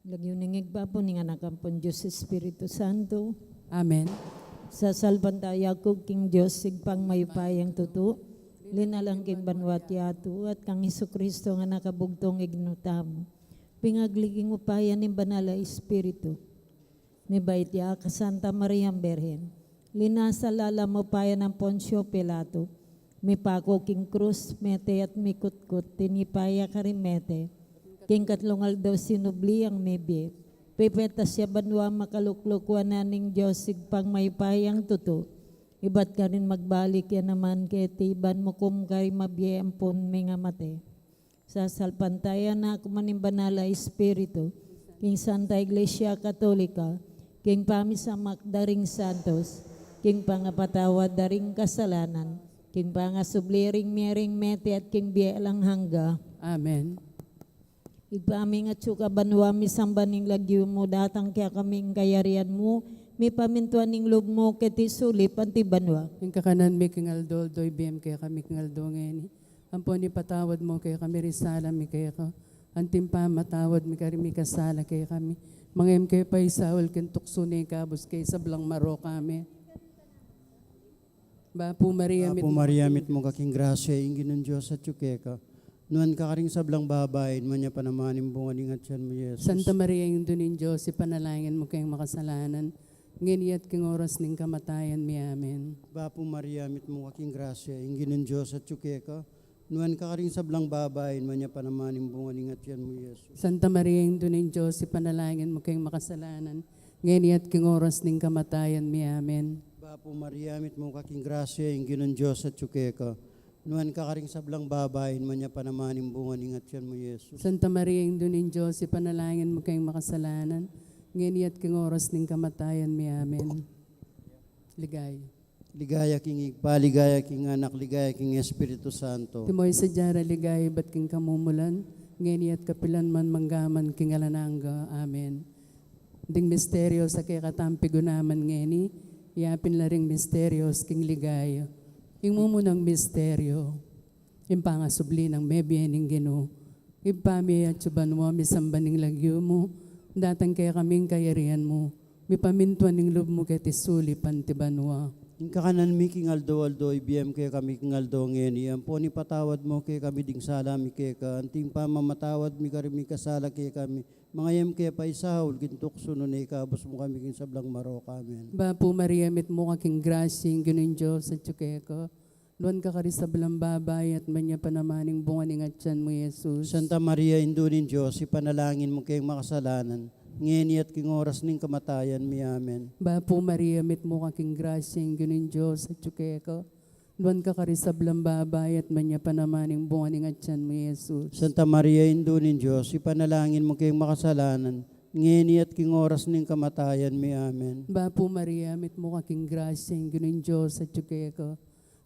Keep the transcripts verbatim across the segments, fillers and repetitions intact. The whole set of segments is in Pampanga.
Lagyu ning Ibpa, ampon ning Anak, ampon Dios Espiritu Santo. Amen. Sasalpantaya ku king Dios, Ibpang mayupayang tutu, linalang king banua at yatu, at kang Jesucristo a Anak a bugtung Ginu tamu, pingagli king upaya ning Banal a Espiritu. Mibait ya kang Santa Mariang Birhen, linasa lalam upaya nang Poncio Pilato, mipaku king krus, mete at mikutkut, tinipa ya karing mete, king katlung aldo sinubli yang mebie, pipetas ya banua, makalukluk wanan ning Dios Ibpang mayupayang tutu, ibat karin magbalik ya naman keti ban mukum karing mabie ampon mengamate. Sasalpantaya na ku man ing Banal a Espiritu, king Santa Iglesia Katolika, king pamisamak da ring santos, king pangapatawad da ring kasalanan, king pangasubli ring mie ring mete at king bie alang angga. Amen. Ibpa mi, ing atsu ka banua, misamban ing lagyu mu, datang kekami ing kayarian mu, mipamintuan ing lub mu keti sulip anti banua. Ing kakanan mi king aldo-aldo ibie mu kekami king aldo ngeni. Ampon ipatawad mu kekami ring sala mi keka, anti ing pamamatawad mi karing mikasala kekami. Manga e mu ke paisaul king tuksu, nune ikabus kami king sablang marok. Amen. Bapu Maria, Bapu Maria, mitmu ka king grasya, ing Ginung Dios atyu keka. Nuan ka karing sablang babai, nuan ya pa naman ing bunga ning atyan mu, Jesus. Santa Maria, Indu ning Dios, ipanalangin mu keng makasalanan, ngeni at king oras ning kamatayan mi. Amen. Bapu Maria, mitmu ka king grasya, ing Ginung Dios atyu keka. Nuan ka karing sablang babai, nuan ya pa naman ing bunga ning atyan mu, Jesus. Santa Maria, Indu ning Dios, ipanalangin mu keng makasalanan, ngeni at king oras ning kamatayan mi. Amen. Bapu Maria, mitmu ka king grasya, ing Ginung Dios atyu keka. Nuan ka karing sablang babai, nuan ya pa naman ing bunga ning atyan mu, Jesus. Santa Maria, Indu ning Dios, ipanalangin mu keng makasalanan, ngeni at king oras ning kamatayan mi. Amen. Ligaya. Ligaya king Ibpa, ligaya king Anak, ligaya king Espiritu Santo. Antimo ing sadya rang ligaya ibat king kamumulan, ngeni at kapilan man, mangga man king alang angga. Amen. Ding misteryos a kekatang pigunaman ngeni, yapin la ring misteryos king ligaya. Ing mumunang misteryo, ing pangasubli nang mebie ning Ginu. Ibpa mi atsu banua, misamban ing lagyu mu, datang kekami ing kayarian mu, mipamintuan ing lub mu keti sulip anti banua. Ing kakanan mi king aldo-aldo ibie mu kekami king aldo ngeni, ampon ipatawad mu kekami ding sala mi keka, anti ing pamamatawad mi karing mikasala kekami, manga e mu ke paisaul king tuksu, nune ikabus mu kami king sablang marok. Amen. Bapu Maria, mitmu ka king grasya, ing Ginung Dios atyu keka. Nuan ka karing sablang babai, at nuan ya pa naman ing bunga ning atyan mu, Jesus. Santa Maria, Indu ning Dios, ipanalangin mu keng makasalanan, ngeni at king oras ning kamatayan mi. Amen. Bapu Maria, mitmu ka king grasya, ing Ginung Dios atyu keka. Nuan ka karing sablang babai, at nuan ya pa naman ing bunga ning atyan mu, Jesus. Santa Maria, Indu ning Dios, ipanalangin mu keng makasalanan, ngeni at king oras ning kamatayan mi. Amen. Bapu Maria, mitmu ka king grasya, ing Ginung Dios atyu keka.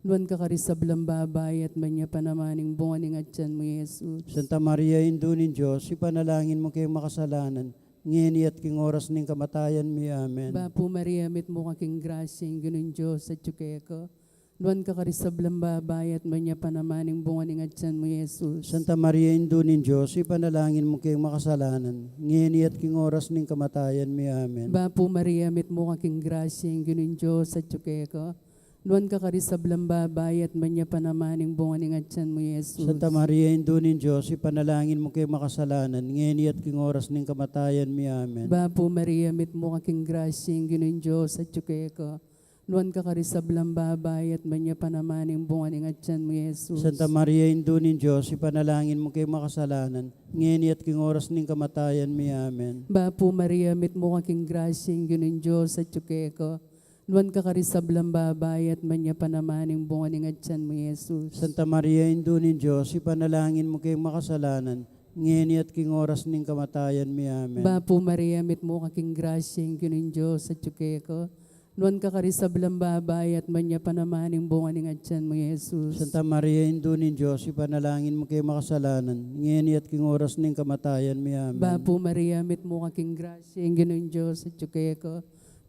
Nuan ka karing sablang babai, at nuan ya pa naman ing bunga ning atyan mu, Jesus. Santa Maria, Indu ning Dios, ipanalangin mu keng makasalanan, ngeni at king oras ning kamatayan mi. Amen. Bapu Maria, mitmu ka king grasya, ing Ginung Dios atyu keka. Nuan ka karing sablang babai, at nuan ya pa naman ing bunga ning atyan mu, Jesus. Santa Maria, Indu ning Dios, ipanalangin mu keng makasalanan, ngeni at king oras ning kamatayan mi. Amen. Bapu Maria, mitmu ka king grasya, ing Ginung Dios atyu keka. Nuan ka karing sablang babai, at nuan ya pa naman ing bunga ning atyan mu, Jesus. Santa Maria, Indu ning Dios, ipanalangin mu keng makasalanan, ngeni at king oras ning kamatayan mi. Amen. Bapu Maria, mitmu ka king grasya, ing Ginung Dios atyu keka. Nuan ka karing sablang babai, at nuan ya pa naman ing bunga ning atyan mu, Jesus. Santa Maria, Indu ning Dios, ipanalangin mu keng makasalanan, ngeni at king oras ning kamatayan mi. Amen. Bapu Maria, mitmu ka king grasya, ing Ginung Dios atyu keka. Nuan ka karing sablang babai, at nuan ya pa naman ing bunga ning atyan mu, Jesus. Santa Maria, Indu ning Dios, ipanalangin mu keng makasalanan, ngeni at king oras ning kamatayan mi. Amen. Bapu Maria, mitmu ka king grasya, ing Ginung Dios atyu keka. Nuan ka karing sablang babai, at nuan ya pa naman ing bunga ning atyan mu, Jesus. Santa Maria, Indu ning Dios, ipanalangin mu keng makasalanan, ngeni at king oras ning kamatayan mi. Amen. Bapu Maria, mitmu ka king grasya, ing Ginung Dios atyu keka.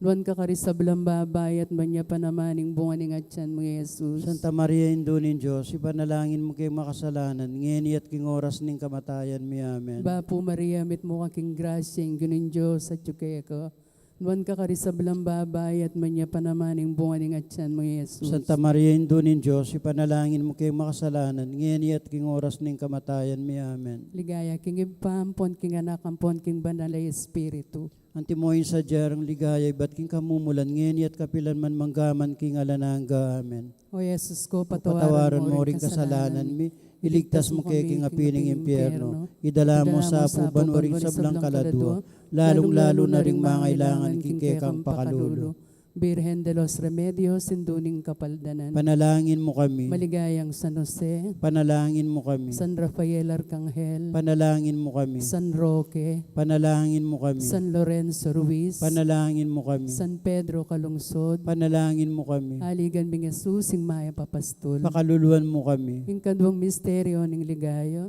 Nuan ka karing sablang babai, at nuan ya pa naman ing bunga ning atian mu, Jesus. Santa Maria, Indu ning Dios, ipanalangin mu keng makasalanan, ngeni at king oras ning kamatayan mi. Amen. Bapu Maria, mitmu ka king grasya, ing Ginung Dios atyu keka. Nuan ka karing sablang babai, at nuan ya pa naman ing bunga ning atian mu, Jesus. Santa Maria, Indu ning Dios, ipanalangin mu keng makasalanan, ngeni at king oras ning kamatayan mi. Amen. Ligaya king Ibpa, ampon king Anak, ampon king Banal a Espiritu. Antimo ing sadya rang ligaya ibat king kamumulan, ngeni at kapilan man, mangga man king alang angga. Amen. O Jesus ko, patawaran mo ring kasalanan mi, iligtas mu kami king api ning impyerno, idala mu sa pu banua ring sablang kaladua, lalung-lalu na ring mangailangan king kekang pakalulu. Birhen de los Remedios, Indu ning Kapaldanan. Panalangin mu kami. Maligayang San Jose. Panalangin mu kami. San Rafael Arcangel. Panalangin mu kami. San Roque. Panalangin mu kami. San Lorenzo Ruiz. Panalangin mu kami. San Pedro Calungsod. Panalangin mu kami. Aligan ming Jesus, ing mayap a pastul. Pakaluluan mu kami. Ing kaduang misteryo ning ligaya,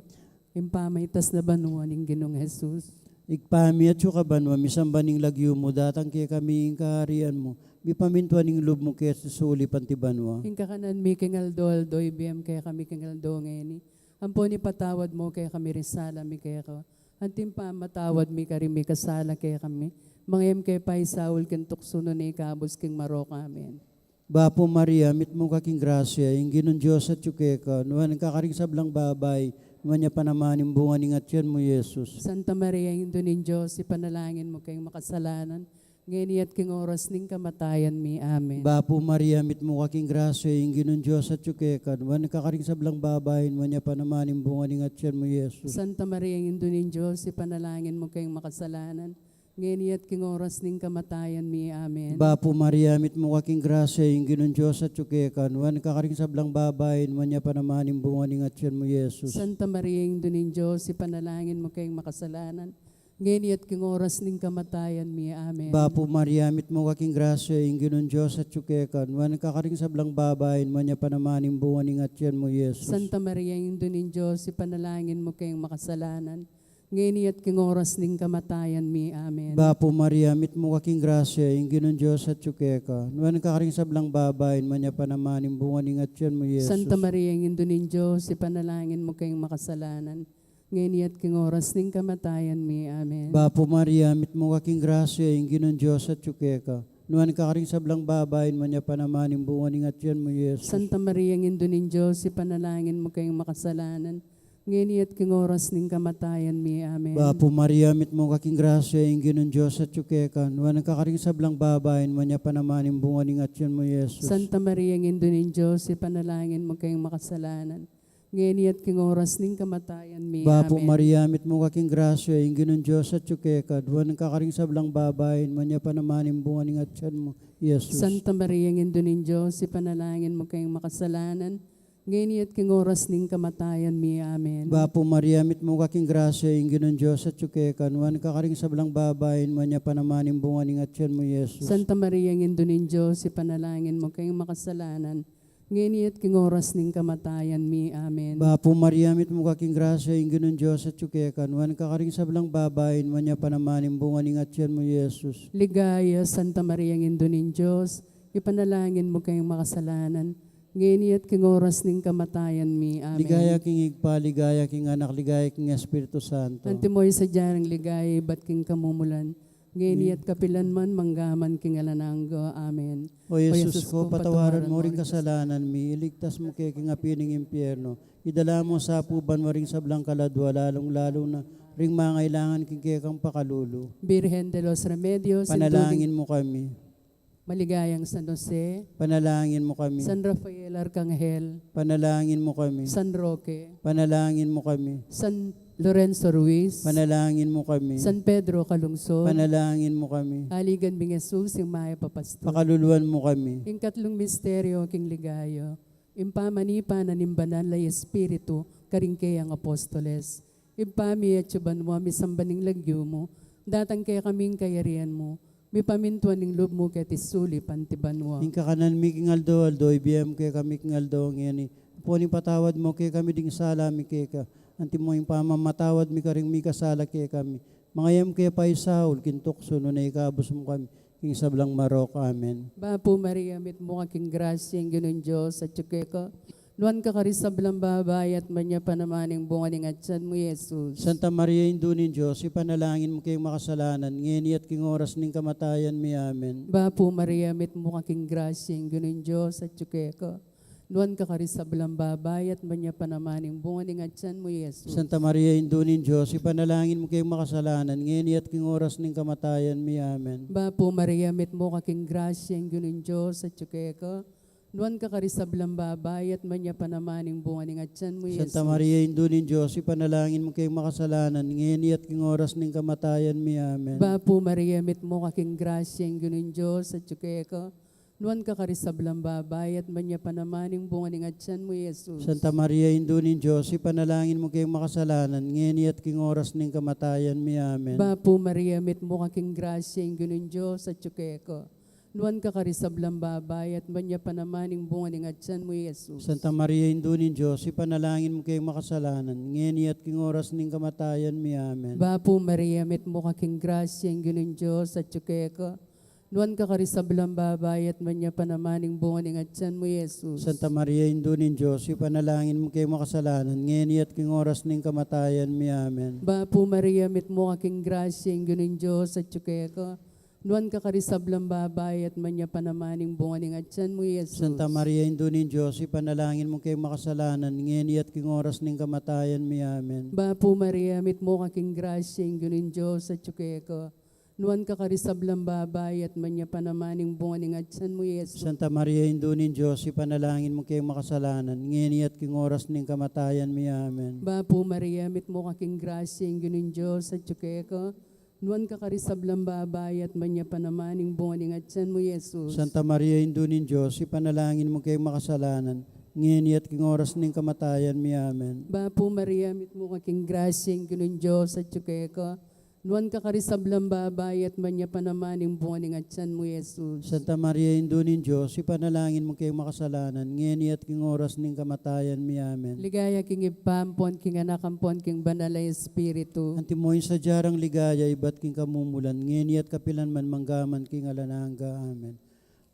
ing pamaitas na banua ning Ginung Jesus. Ibpa mi, atsu ka banua, misamban ing lagyu mu, datang kekami ing kaharian mu, mipamintuan ing lub mu keti sulip anti banua. Ing kakanan mi king aldo-aldo, ibie mu kekami king aldo ngeni. Ampon ipatawad mu kekami ring sala mi keka, anti ing pamamatawad mi karing mikasala kekami. Manga e mu ke paisaul king tuksu, nune ikabus king marok. Amen. Bapu Maria, mitmu ka king grasya, ing Ginung Dios atyu keka, nuan ka karing sablang babai, nuan ya pa naman ing bunga ning atian mu, Jesus. Santa Maria, Indu ning Dios, ipanalangin mu keng makasalanan, ngeni at king oras ning kamatayan mi. Amen. Bapu Maria, mitmu ka king grasya, ing Ginung Dios atyu keka, nuan ka karing sablang babai, nuan ya pa naman ing bunga ning atian mu, Jesus. Santa Maria, Indu ning Dios, ipanalangin mu keng makasalanan, ngeni at king oras ning kamatayan mi. Amen. Bapu Maria, mitmu ka king grasya, ing Ginung Dios atyu keka, nuan ka karing sablang babai, nuan ya pa naman ing bunga ning atian mu, Jesus. Santa Maria, Indu ning Dios, ipanalangin mu keng makasalanan, ngeni at king oras ning kamatayan mi. Amen. Bapu Maria, mitmu ka king grasya, ing Ginung Dios atyu keka, nuan ka karing sablang babai, nuan ya pa naman ing bunga ning atian mu, Jesus. Santa Maria, Indu ning Dios, ipanalangin mu keng makasalanan, ngeni at king oras ning kamatayan mi. Amen. Bapu Maria, mitmu ka king grasya, ing Ginung Dios atyu keka, nuan ka karing sablang babai, nuan ya pa naman ing bunga ning atian mu, Jesus. Santa Maria, Indu ning Dios, ipanalangin mu keng makasalanan, ngeni at king oras ning kamatayan mi. Amen. Bapu Maria, mitmu ka king grasya, ing Ginung Dios atyu keka, nuan ka karing sablang babai, nuan ya pa naman ing bunga ning atian mu, Jesus. Santa Maria, Indu ning Dios, ipanalangin mu keng makasalanan, ngeni at king oras ning kamatayan mi. Amen. Bapu Maria, mitmu ka king grasya, ing Ginung Dios atyu keka, nuan ka karing sablang babai, nuan ya pa naman ing bunga ning atian mu, Jesus. Santa Maria, Indu ning Dios, ipanalangin mu keng makasalanan, ngeni at king oras ning kamatayan mi. Bapu Maria, mitmu ka king grasya, ing Ginung Dios atyu keka, nuan ka karing sablang babai, nuan ya pa naman ing bunga ning atian mu, Jesus. Santa Maria, Indu ning Dios, ipanalangin mu keng makasalanan, ngeni at king oras ning kamatayan mi. Amen. Bapu Maria, mitmu ka king grasya, ing Ginung Dios atyu keka, nuan ka karing sablang babai, nuan ya pa naman ing bunga ning atian mu, Jesus. Santa Maria, Indu ning Dios, ipanalangin mu keng makasalanan, ngeni at king oras ning kamatayan mi. Amen. Bapu Maria, mitmu ka king grasya, ing Ginung Dios atyu keka, nuan ka karing sablang babai, nuan ya pa naman ing bunga ning atian mu, Jesus. Ligaya, Santa Maria, Indu ning Dios, ipanalangin mu keng makasalanan, ngeni at king oras ning kamatayan mi. Amen. Ligaya king Ibpa, ligaya king Anak, ligaya king Espiritu Santo. Antimo ing sadya rang ligaya ibat king kamumulan, ngeni at kapilan man, mangga man king alang angga. Amen. O Jesus ko, patawaran mo ring kasalanan mi, iligtas mu ke king api ning impyerno, idala mu sa pu banua ring sablang kaladua, lalung-lalu na ring mangailangan king kekang pakalulu. Birhen de los Remedios, panalangin mu kami. Maligayang San Jose. Panalangin mu kami. San Rafael Arcangel. Panalangin mu kami. San Roque. Panalangin mu kami. San Lorenzo Ruiz. Panalangin mu kami. San Pedro Calungsod. Panalangin mu kami. Aligan ming Jesus, ing mayap a pastul. Pakaluluan mu kami. Ing katlung misteryo king ligaya, ing pamanipa na ning Banal a Espiritu karing keyang apostoles. Ibpa mi, atsu banua, misamban ing lagyu mu, datang kekami ing kayarian mu, mipamintuan ing lub mu keti sulip anti banua. Ing kakanan mi king aldo-aldo, ibie mu kekami king aldo ngeni, ampon ipatawad mu kekami ding sala mi keka, antimo ing pamamatawad mi karing mikasala kekami. Manga e mu ke paisaul king tuksu, nune ikabus mu kami king sablang marok. Amen. Bapu Maria, mitmu ka king grasya, ing Ginung Dios atyu keka. Nuan ka karing sablang babai, at nuan ya pa naman ing bunga ning atyan mu, Jesus. Santa Maria, Indu ning Dios, ipanalangin mu keng makasalanan, ngeni at king oras ning kamatayan mi. Amen. Bapu Maria, mitmu ka king grasya, ing Ginung Dios atyu keka. Nuan ka karing sablang babai, at nuan ya pa naman ing bunga ning atyan mu, Jesus. Santa Maria, Indu ning Dios, ipanalangin mu keng makasalanan, ngeni at king oras ning kamatayan mi. Amen. Bapu Maria, mitmu ka king grasya, ing Ginung Dios atyu keka. Nuan ka karing sablang babai, at nuan ya pa naman ing bunga ning atyan mu, Santa Jesus. Maria, Indu ning Dios, ipanalangin mu keng makasalanan, ngeni at king oras ning kamatayan mi. Amen. Bapu Maria, mitmu ka king grasya, ing Ginung Dios atyu keka. Nuan ka karing sablang babai, at nuan ya pa naman ing bunga ning atyan mu, Jesus. Santa Maria, Indu ning Dios, ipanalangin mu keng makasalanan, ngeni at king oras ning kamatayan mi. Amen. Bapu Maria, mitmu ka king grasya, ing Ginung Dios atyu keka. Nuan ka karing sablang babai, at nuan ya pa naman ing bunga ning atyan mu, Jesus. Santa Maria, Indu ning Dios, ipanalangin mu keng makasalanan, ngeni at king oras ning kamatayan mi. Amen. Bapu Maria, mitmu ka king grasya, ing Ginung Dios atyu keka. Nuan ka karing sablang babai, at nuan ya pa naman ing bunga ning atyan mu, Jesus. Santa Maria, Indu ning Dios, ipanalangin mu keng makasalanan, ngeni at king oras ning kamatayan mi. Amen. Bapu Maria, mitmu ka king grasya, ing Ginung Dios atyu keka. Nuan ka karing sablang babai, at nuan ya pa naman ing bunga ning atyan mu, Jesus. Santa Maria, Indu ning Dios, ipanalangin mu keng makasalanan, ngeni at king oras ning kamatayan mi. Amen. Bapu Maria, mitmu ka king grasya, ing Ginung Dios atyu keka. Nuan ka karing sablang babai, at nuan ya pa naman ing bunga ning atyan mu, Jesus. Santa Maria, Indu ning Dios, ipanalangin mu keng makasalanan, ngeni at king oras ning kamatayan mi. Amen. Bapu Maria, mitmu ka king grasya, ing Ginung Dios atyu keka. Nuan ka karing sablang babai, at nuan ya pa naman ing bunga ning atyan mu, Jesus. Santa Maria, Indu ning Dios, ipanalangin mu keng makasalanan, ngeni at king oras ning kamatayan mi. Amen. Bapu Maria, mitmu ka king grasya, ing Ginung Dios atyu keka. Nuan ka karing sablang babai, at nuan ya pa naman ing bunga ning atyan mu, Jesus. Santa Maria, Indu ning Dios, ipanalangin mu keng makasalanan, ngeni at king oras ning kamatayan mi. Amen. Ligaya king Ibpa, ampon king Anak, ampon king Banal a Espiritu. Antimo ing sadya rang ligaya ibat king kamumulan, ngeni at kapilan man, mangga man king alang angga. Amen.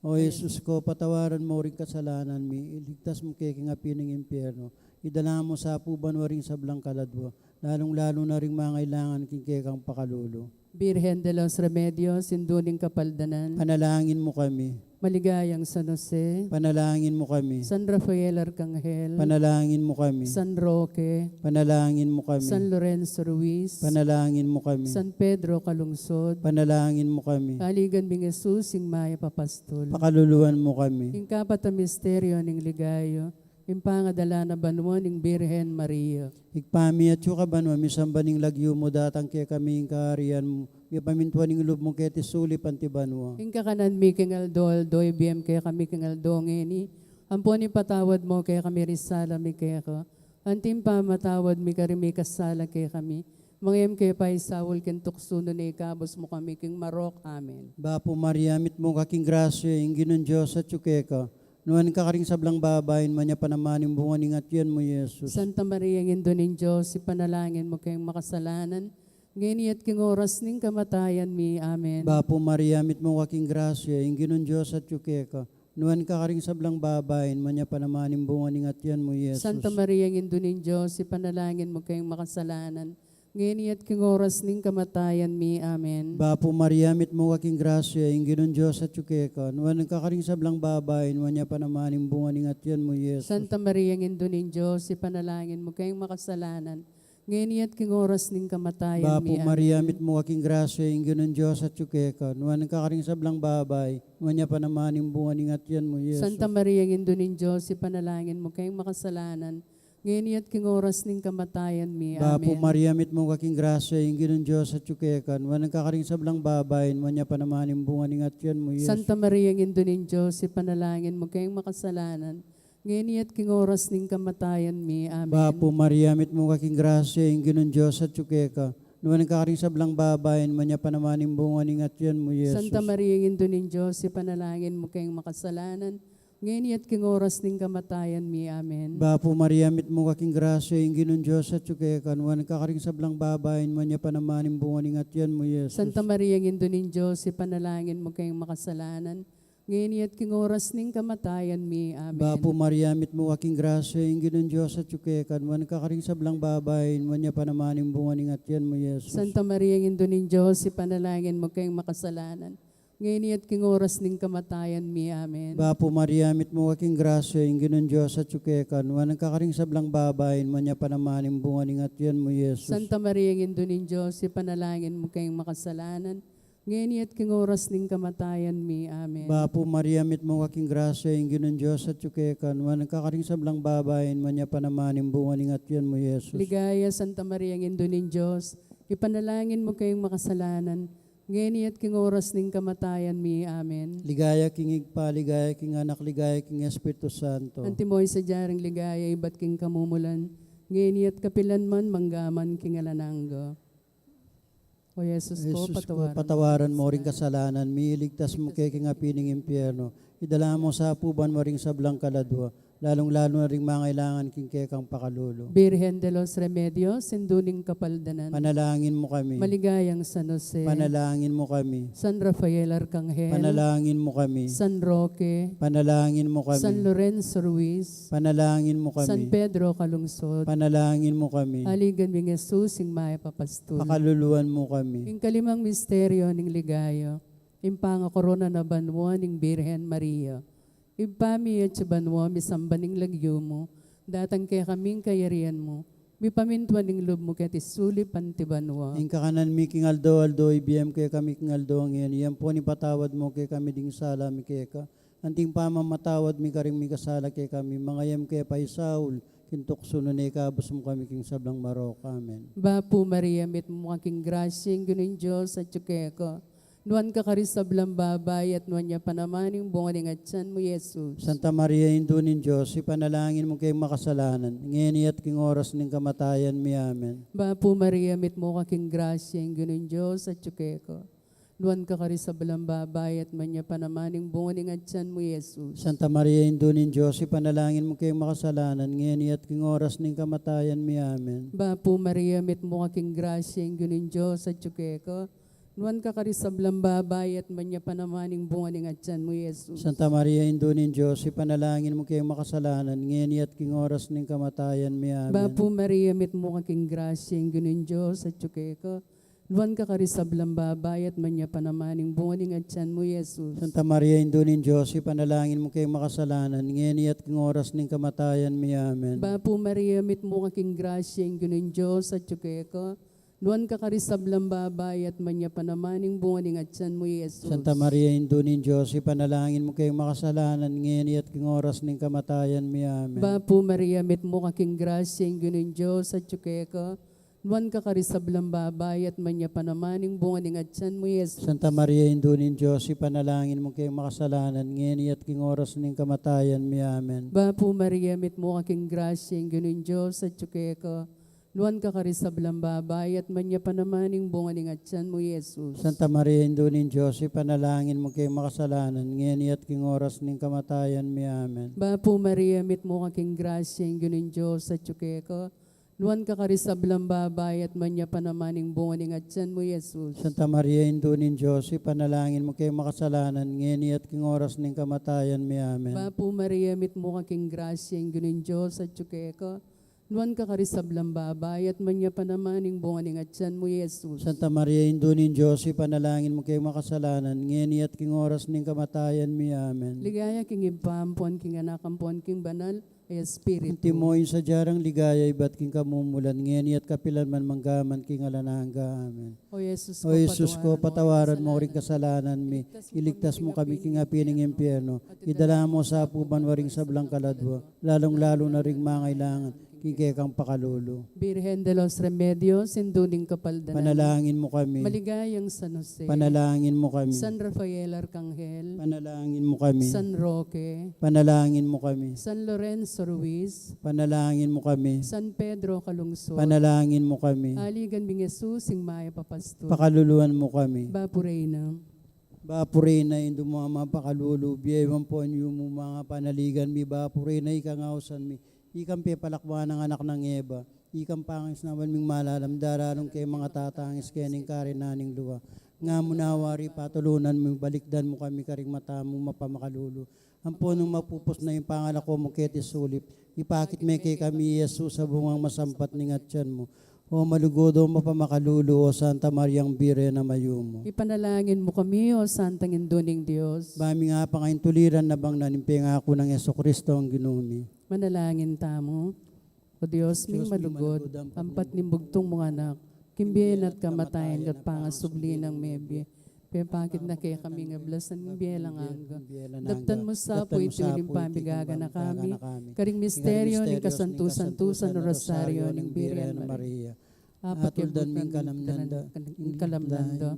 O Jesus ko, patawaran mu ring kasalanan mi, iligtas mu kami king api ning impyerno, idala mu sa king banua ring sablang kaladua, lalung-lalu na ring mangailangan king kekang pakalulu. Birhen de los Remedios, Indu ning Kapaldanan. Panalangin mu kami. Maligayang San Jose. Panalangin mu kami. San Rafael Arcangel. Panalangin mu kami. San Roque. Panalangin mu kami. San Lorenzo Ruiz. Panalangin mu kami. San Pedro Calungsod. Panalangin mu kami. Aligan ming Jesus, ing mayap a pastul. Pakaluluan mu kami. Ing kapat a misteryo ning ligaya, ing pangadala na banua ning Birhen Maria. Ibpa mi atsu ka banua, misamban ing lagyu mu, datang kekami ing kaharian mu, mipamintuan ing lub mu keti sulip anti banua. Ing kakanan mi king aldo-aldo ibie mu kekami king aldo ngeni, ampon ipatawad mu kekami ring sala mi keka, anti ing pamamatawad mi karing mikasala kekami. Manga e mu ke paisaul king tuksu, nune ikabus mu kami king marok. Amen. Bapu Maria, mitmu ka king grasya, ing Ginung Dios atsu keka. Nuan ka karing sablang babai, nuan ya pa naman ing bunga ning atian mu, Jesus. Santa Maria, Indu ning Dios, ipanalangin mu keng makasalanan, ngeni at king oras ning kamatayan mi. Amen. Bapu Maria, mitmu ka king grasya, ing Ginung Dios atsu keka. Nuan ka karing sablang babai, nuan ya pa naman ing bunga ning atian mu, Jesus. Santa Maria, Indu ning Dios, ipanalangin mu keng makasalanan, ngeni at king oras ning kamatayan mi. Amen. Bapu Maria, mitmu ka king grasya, ing Ginung Dios atsu keka. Nuan ka karing sablang babai, nuan ya pa naman ing bunga ning atian mu, Jesus. Santa Maria, Indu ning Dios, ipanalangin mu keng makasalanan, ngeni at king oras ning kamatayan mi. Amen. Bapu Maria, mitmu ka king grasya, ing Ginung Dios atsu keka. Nuan ka karing sablang babai, nuan ya pa naman ing bunga ning atian mu, Jesus. Santa Maria, Indu ning Dios, ipanalangin mu keng makasalanan, ngeni at king oras ning kamatayan mi. Amen. Bapu Maria, mitmu ka king grasya, ing Ginung Dios atsu keka. Nuan ka karing sablang babai, nuan ya pa naman ing bunga ning atian mu, Jesus. Santa Maria, Indu ning Dios, ipanalangin mu keng makasalanan, ngeni at king oras ning kamatayan mi. Amen. Bapu Maria, mitmu ka king grasya, ing Ginung Dios atsu keka. Nuan ka karing sablang babai, nuan ya pa naman ing bunga ning atian mu, Jesus. Santa Maria, Indu ning Dios, ipanalangin mu keng makasalanan, ngeni at king oras ning kamatayan mi. Amen. Bapu Maria, mitmu ka king grasya, ing Ginung Dios atyu keka, nuan ka karing sablang babai, nuan ya pa naman ing bunga ning atian mu, Jesus. Santa Maria, Indu ning Dios, ipanalangin mu keng makasalanan, ngeni at king oras ning kamatayan mi. Amen. Bapu Maria, mitmu ka king grasya, ing Ginung Dios atyu keka, nuan ka karing sablang babai, nuan ya pa naman ing bunga ning atian mu, Jesus. Santa Maria, Indu ning Dios, ipanalangin mu keng makasalanan, ngeni at king oras ning kamatayan mi. Amen. Bapu Maria, mitmu ka king grasya, ing Ginung Dios atyu keka, nuan ka karing sablang babai, nuan ya pa naman ing bunga ning atian mu, Jesus. Santa Maria, Indu ning Dios, ipanalangin mu keng makasalanan, ngeni at king oras ning kamatayan mi. Amen. Bapu Maria, mitmu ka king grasya, ing Ginung Dios atyu keka, nuan ka karing sablang babai, nuan ya pa naman ing bunga ning atian mu, Jesus. Ligaya, Santa Maria, Indu ning Dios, ipanalangin mu keng makasalanan, ngeni at king oras ning kamatayan mi. Amen. Ligaya king Ibpa, ligaya king Anak, ligaya king Espiritu Santo. Antimo ing sadya ring ligaya ibat king kamumulan, ngeni at kapilan man, mangga man king alang angga. O Jesus ko, Jesus ko, patawaran mo ring kasalanan mi, iligtas mu ke king api ning impyerno, idala mu sa pu banua ring sablang kaladua, lalung-lalu na ring mangailangan king kekang pakalulu. Virgen de los Remedios, Indu ning Kapaldanan, panalangin mu kami. Maligayang San Jose, panalangin mu kami. San Rafael Arkanghel, panalangin mu kami. San Roque, panalangin mu kami. San Lorenzo Ruiz, panalangin mu kami. San Pedro Calungsod, panalangin mu kami. Aligan ming Jesus, ing mayap a pastul, pakaluluan mu kami. Ing kalimang misteryo ning ligaya, ing pangakorona na banua ning Birhen Maria. Ibpa mi, atsu ka banua, misamban ing lagyu mu, datang kekami ing kayarian mu, mipamintuan ing lub mu keti sulip anti banua. Ing kakanan mi king aldo-aldo, ibie mu kekami king aldo ngeni, ampon ipatawad mu kekami ding sala mi keka, anti ing pamamatawad mi karing mikasala kekami, manga e mu ke paisaul king tuksu, nune ikabus mu kami king sablang marok. Amen. Bapu Maria, mitmu ka king grasya, ing Ginung Dios atyu keka, nuan ka karing sablang babai, at nuan ya pa naman ing bunga ning atian mu, Jesus. Santa Maria, Indu ning Dios, ipanalangin mu keng makasalanan, ngeni at king oras ning kamatayan mi. Amen. Bapu Maria, mitmu ka king grasya, ing Ginung Dios atyu keka, nuan ka karing sablang babai, at nuan ya pa naman ing bunga ning atian mu, Jesus. Santa Maria, Indu ning Dios, ipanalangin mu keng makasalanan, ngeni at king oras ning kamatayan mi. Amen. Bapu Maria, mitmu ka king grasya, ing Ginung Dios atyu keka, nuan ka karing sablang babai, at nuan ya pa naman ing bunga ning atian mu, Jesus. Santa Maria, Indu ning Dios, ipanalangin mu keng makasalanan, ngeni at king oras ning kamatayan mi. Amen. Bapu Maria, mitmu ka king grasya, ing Ginung Dios atyu keka, nuan ka karing sablang babai, at nuan ya pa naman ing bunga ning atian mu, Jesus. Santa Maria, Indu ning Dios, ipanalangin mu keng makasalanan, ngeni at king oras ning kamatayan mi. Amen. Bapu Maria, mitmu ka king grasya, ing Ginung Dios atyu keka, nuan ka karing sablang babai, at nuan ya pa naman ing bunga ning atian mu, Jesus. Santa Maria, Indu ning Dios, ipanalangin mu keng makasalanan, ngeni at king oras ning kamatayan mi. Amen. Bapu Maria, mitmu ka king grasya, ing Ginung Dios atyu keka, nuan ka karing sablang babai, at nuan ya pa naman ing bunga ning atian mu, Jesus. Santa Maria, Indu ning Dios, ipanalangin mu keng makasalanan, ngeni at king oras ning kamatayan mi. Amen. Bapu Maria, mitmu ka king grasya, ing Ginung Dios atyu keka, nuan ka karing sablang babai, at nuan ya pa naman ing bunga ning atian mu, Jesus. Santa Maria, Indu ning Dios, ipanalangin mu keng makasalanan, ngeni at king oras ning kamatayan mi. Amen. Bapu Maria, mitmu ka king grasya, ing Ginung Dios atyu keka, nuan ka karing sablang babai, at nuan ya pa naman ing bunga ning atian mu, Jesus. Santa Maria, Indu ning Dios, ipanalangin mu keng makasalanan, ngeni at king oras ning kamatayan mi. Amen. Bapu Maria, mitmu ka king grasya, ing Ginung Dios atyu keka, nuan ka karing sablang babai, at nuan ya pa naman ing bunga ning atian mu, Jesus. Santa Maria, Indu ning Dios, ipanalangin mu keng makasalanan, ngeni at king oras ning kamatayan mi. Amen. Ligaya king Ibpa, ampon king Anak, ampon king Banal a Espiritu. Antimo ing sadya rang ligaya ibat king kamumulan, ngeni at kapilan man, mangga man king alang angga. Amen. O Jesus ko, patawaran mo ring kasalanan mi, iligtas mu kami king api ning impyerno, idala mu sa pu banua ring sablang kaladua, lalung-lalu na ring mangailangan king kekang pakalulu. Birhen de los Remedios, Indu ning Kapaldanan, panalangin mu kami. Maligayang San Jose, panalangin mu kami. San Rafael Arkanghel, panalangin mu kami. San Roque, panalangin mu kami. San Lorenzo Ruiz, panalangin mu kami. San Pedro Calungsod, panalangin mu kami. Aligan ming Jesus, ing mayap a pastul, pakaluluan mu kami. Bapu Reyna. Bapu Reyna, Indu mung mapakalulu, bie ampon yumu manga panaligan mi. Bapu Reyna, ikang ausan mi, ikang pepalakwan nang anak nang Eva, ikang pangisnawan ming malalam, daralung ke manga tatangis keni king karinan ning lua. Nga mu na wari patulunan mu, balikdan mu kami karing mata mung mapamakalulu. Ampon nung mapupus na ing pangalako mu keti sulip, ipakit me kekami i Jesus a bungang masampat ning atian mu. O malugud, o mapamakalulu, o Santa Mariang Birhen a mayumu. Ipanalangin mu kami, o Santang Indu ning Dios. Ba mi nga pangaintuliran na bang na ning pengaku nang Jesucristo ang Ginu mi. Manalangin tamu. O Dios ming malugud, ampat ning bugtung mung anak, king bie na at kamatayan, at pangasubli nang mebie, pepakit na kekami ing kablasan ning bie alang angga. Daptan mu sa pu iti uling pamigaganaka mi karing misteryo ning kasantu-santusan a Rosario ning Birhen Maria. Apatuldan mi ing kalamnan da, ing kalamnan da,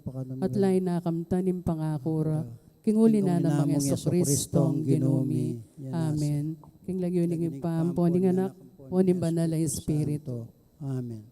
at lain na kamtan ing pangaku ra, king uli na namang Jesucristo ang Ginu mi. Amen. King lagyu ning Ibpa, ampo ning Anak, ampo ning Banal a Espiritu. Amen.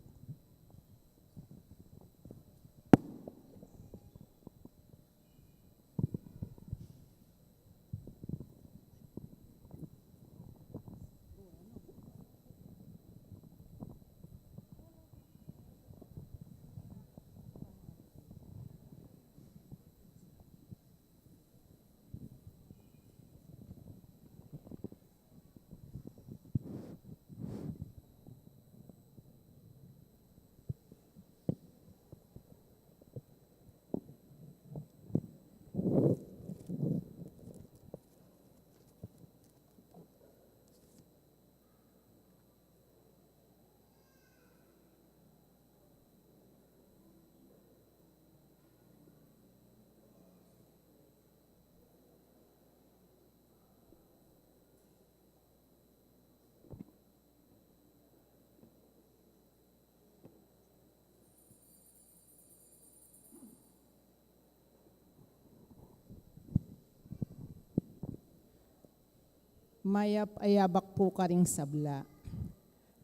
Mayap a yabak pu karing sabla.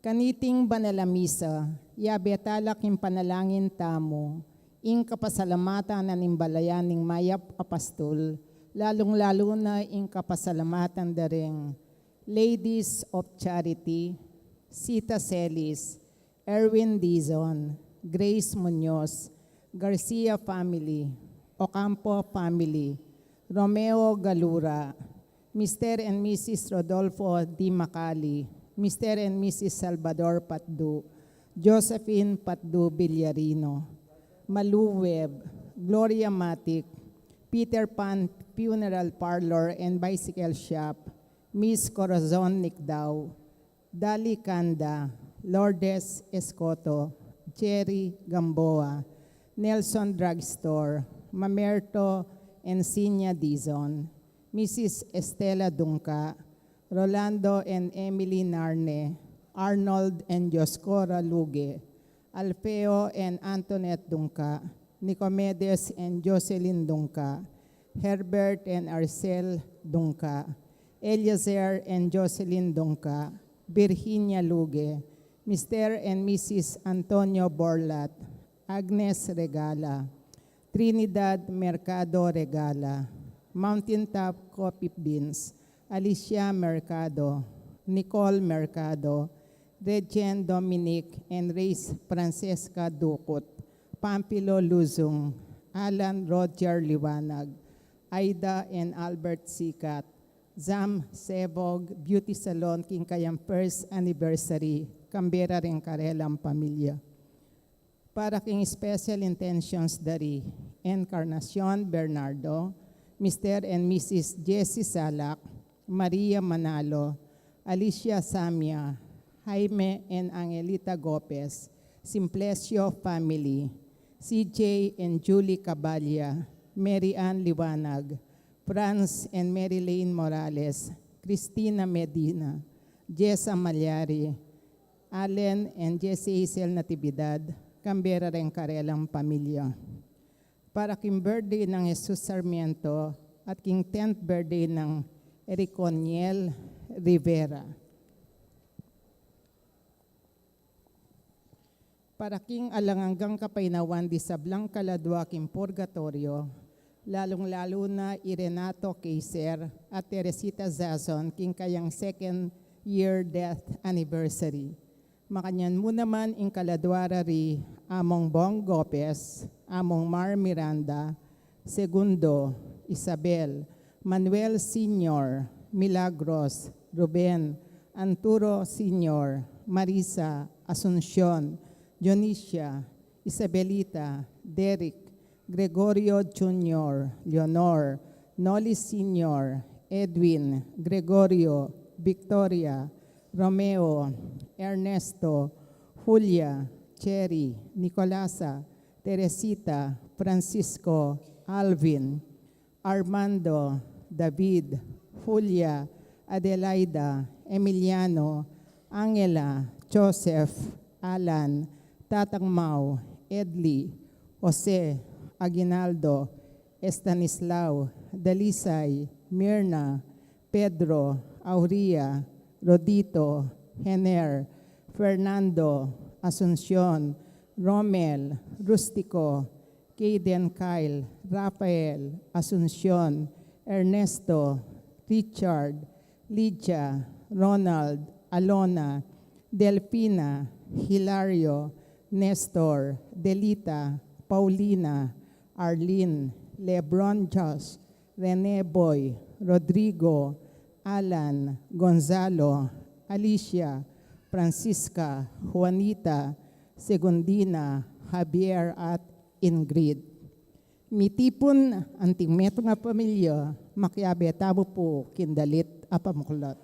Kaniting banal a misa, yabe tala king panalangin tamu ing kapasalamatan na ning balayan ning mayap a pastul, lalung-lalu na ing kapasalamatan da ring Ladies of Charity, Sita Celis, Erwin Dizon, Grace Muñoz, Garcia family, Ocampo family, Romeo Galura, Mister and Missus Rodolfo Di Macali, Mister and Missus Salvador Patdu, Josephine Patdu Villarino, Malu Webb, Gloria Matic, Peter Pan Funeral Parlor and Bicycle Shop, Miss Corazon Nicdao, Dali Canda, Lourdes Escoto, Jerry Gamboa, Nelson Drugstore, Mamerto Encinia Dizon, Missus Estela Dungca, Rolando and Emily Narne, Arnold and Dioscora Luge, Alfeo and Antoinette Dungca, Nicomedes and Jocelyn Dungca, Herbert and Arcel Dungca, Eliezer and Jocelyn Dungca, Virginia Luge, Mister and Missus Antonio Borlat, Agnes Regala, Trinidad Mercado Regala, Mountain Top Coffee Beans, Alicia Mercado, Nicole Mercado, Regent Dominic and Reyes Francesca Ducut, Pampilo Luzung, Alan Roger Liwanag, Aida and Albert Sikat, Zam Sebog Beauty Salon king kayang first anniversary, Canberra ring karelang pamilya. Para king special intentions da ri Encarnacion Bernardo, Mister and Missus Jessie Salak, Maria Manalo, Alicia Samia, Jaime and Angelita Gopez, Simplicio family, C J and Julie Caballa, Mary Ann Liwanag, Franz and Mary Lane Morales, Christina Medina, Jessa Malyari, Allen and Jesse Hazel Natividad, Canberra reng karelang pamilya. Para king birthday nang Jesus Sarmiento at king tenth birthday nang Ericoniel Rivera. Para king alang anggang kapaynawan di sablang kaladua king purgatoryo, lalung-lalu na i Renato Kaiser at Teresita Zazon king kayang second year death anniversary. Makanyan mu naman ing kaladwa ra ri Among Bong Gopez, Among Mar Miranda, Segundo, Isabel, Manuel Senior, Milagros, Ruben, Arturo Senior, Marisa, Asuncion, Dionisia, Isabelita, Derek, Gregorio Junior, Leonor, Noli Senior, Edwin, Gregorio, Victoria, Romeo, Ernesto, Julia, Cherry, Nicolasa, Teresita, Francisco, Alvin, Armando, David, Julia, Adelaida, Emiliano, Angela, Joseph, Alan, Tatang Mau, Edli, Jose, Aguinaldo, Estanislao, Dalisay, Mirna, Pedro, Auria, Rodito, Hener, Fernando, Asuncion, Romel, Rustico, Kayden, Kyle, Rafael, Asuncion, Ernesto, Richard, Lydia, Ronald, Alona, Delfina, Hilario, Nestor, Delita, Paulina, Arlene, Lebron, Josh, Rene, Boy, Rodrigo, Alan, Gonzalo, Alicia, Francisca, Juanita, Segundina, Javier, at Ingrid. Mitipun anting metung a pamilya, makiabe tamu pu king dalit a pamuklat.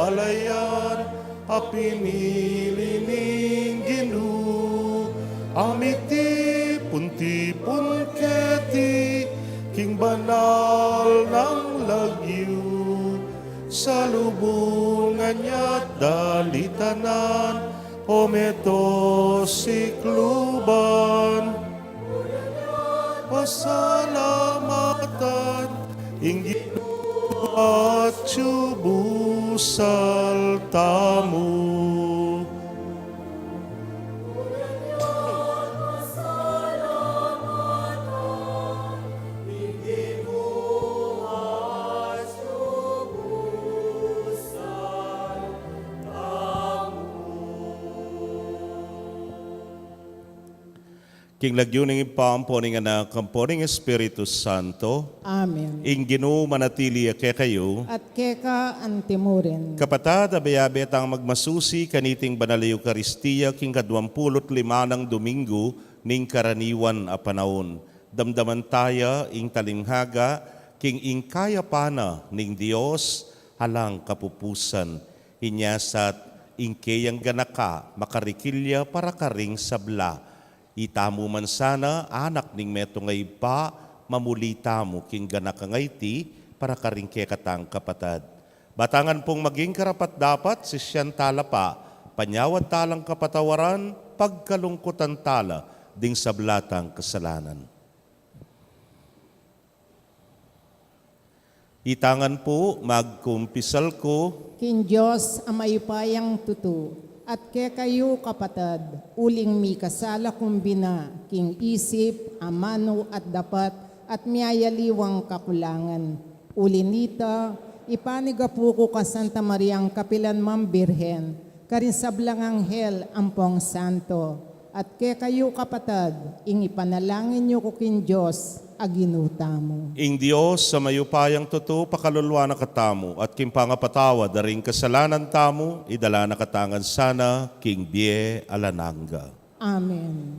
Kalayan a pinili ning Ginu, a mitipun-tipun keti king banal nang lagyu. Salubungan ya't dalitanan, o metos sikluban. Pasalamatan ing Ginu at subusal tamu. King lagyu ning Ibpa, ampo ning Anak, ampo ning Espiritu Santo. Amen. Ing Ginu manatili ya kekayu. At keka anti murin. Kapatad, abe-abe tang magmasusi kaniting banal a Eukaristia king kaduang pulu't lima nang Domingo ning karaniwan a panaun. Damdaman taya ing talinghaga king ing kayapan na ning Dios alang kapupusan. Inya sa ing keyang ganaka makarikil ya para karing sabla. Itamu man sana, anak ning metung a Ibpa, mamuli tamu king ganaka a iti para karing kekatang kapatad. Ba tang ngan pung maging karapat-dapat, sisian tala pa, panyawad talang kapatawaran, pagkalungkutan tala ding sabla tang kasalanan. Ita ngan pu, magkumpisal ku king Dios a mayupayang tutu, at kekayu kapatad, uling mikasala kung bina king isip, amanu at dapat, at miyayaliwang kakulangan. Uli nita, ipanigapu ku kang Santa Mariang kapilan mang Birhen, karing sablang anghel ampong santo, at kekayu kapatad, ing ipanalangin yu ku king Dios a Ginu tamu. Ing Dios a mayupayang tutu pakaluluan na katamu, at king pangapatawad da ring kasalanan tamu, idala na katamu ngan sana king bie alang angga. Amen.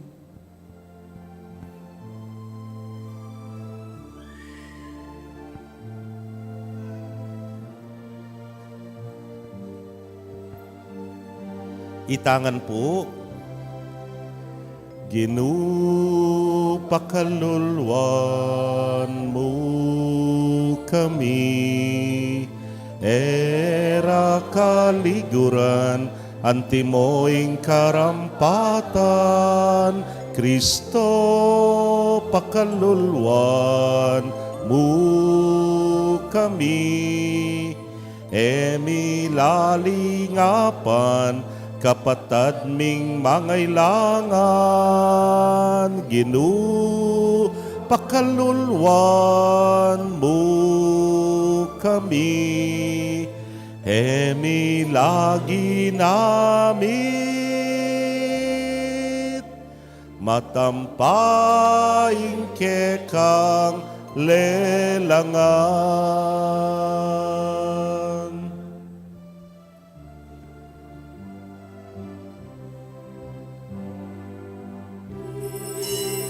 Ita ngan pu. Ginu, pakaluluan mu kami, e ra kaliguran, antimo ing karampatan, Kristo, pakaluluan mu kami, e mi lalingapan, kapatad ming mangailangan, Ginu, pakaluluan mu kami, e mi la ginamit, matampa ing kekang lelangan.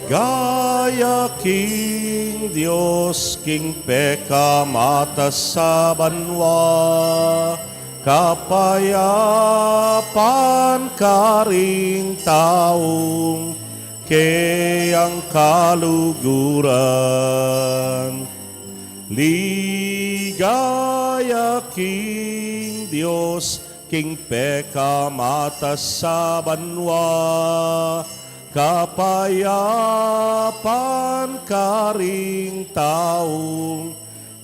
Gaya king Dios, king pekamatas a banua, kapayapan karing taung keyang kaluguran. Ligaya king Dios, king pekamatas a banua, kapayapan karing taung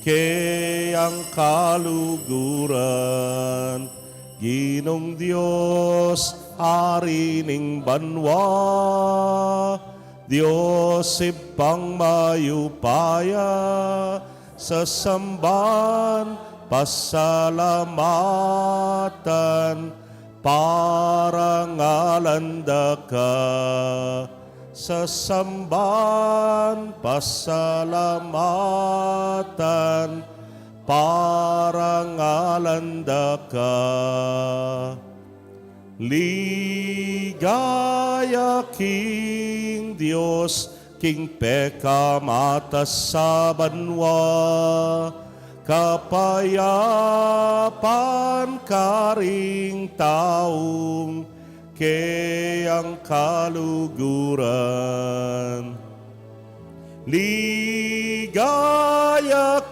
keyang kaluguran. Ginung Dios, Ari ning banua, Dios Ibpang mayupaya, sasamban, pasalamatan, parangalan da ka. Sasamban, pasalamatan, parangalan da ka. Ligaya king Dios, king pekamatas a banua, Kapayapan karing taung keyang kaluguran. Ligaya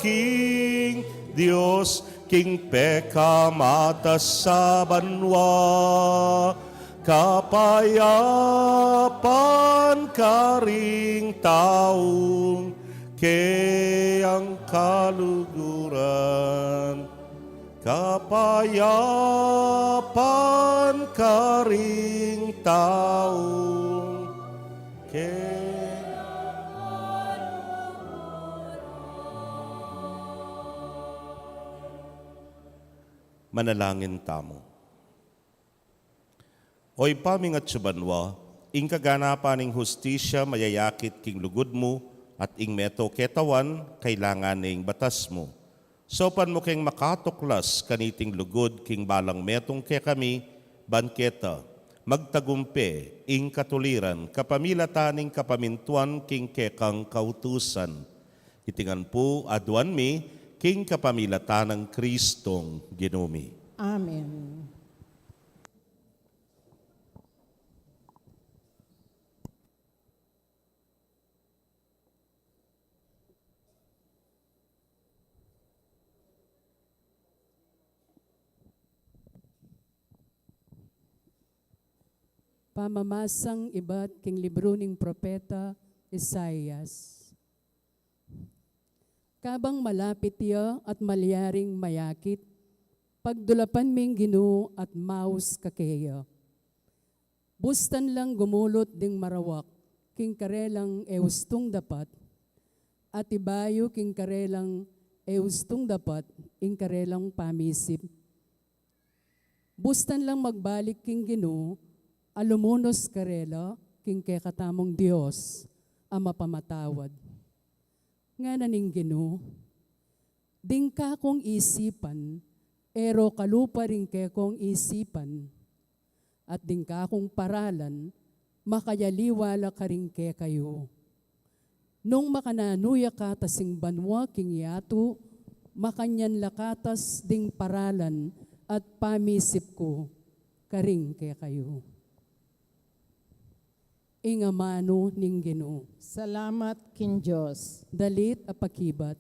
king Dios, king pekamatas a banua. Kapayapan karing taung keyang kaluguran. Kapayapan karing taung keyang kaluguran. Manalangin tamu. O Ibpa ming atsu banua, ing kaganapan ning hustisya mayayakit king lugud mu, at ing metung ketawan kailangan ne ing batas mu. Saupan mu keng makatuklas kaniting lugud king balang metung kekami, ban keta magtagumpe ing katuliran kapamilatan ning kapamintuan king kekang kautusan. Iti ngan pu aduan mi king kapamilatan nang Kristong Ginu mi. Amen. Pamamasang ibat king libru ning propeta Isaias. Kabang malapit ya at malyaring mayakit, pagdulapan ming Ginu at maus ka keya. Bustan lang gumulut ding marawak king karelang e ustung dapat, at ibayu king karelang e ustung dapat ing karelang pamisip. Bustan lang magbalik king Ginu, a lumunus karela king kekatamung Dios a mapamatawad. Ngana ning Ginu, ding kakung isipan, e ro kalupa ring kekong isipan, at ding kakung paralan, makayaliwa la karing kekayu. Nung makananu ya katas ing banua king yatu, makanyan la katas ding paralan at pamisip ku karing kekayu. Ing amanu ning Ginu. Salamat king Dios. Dalit a pakibat.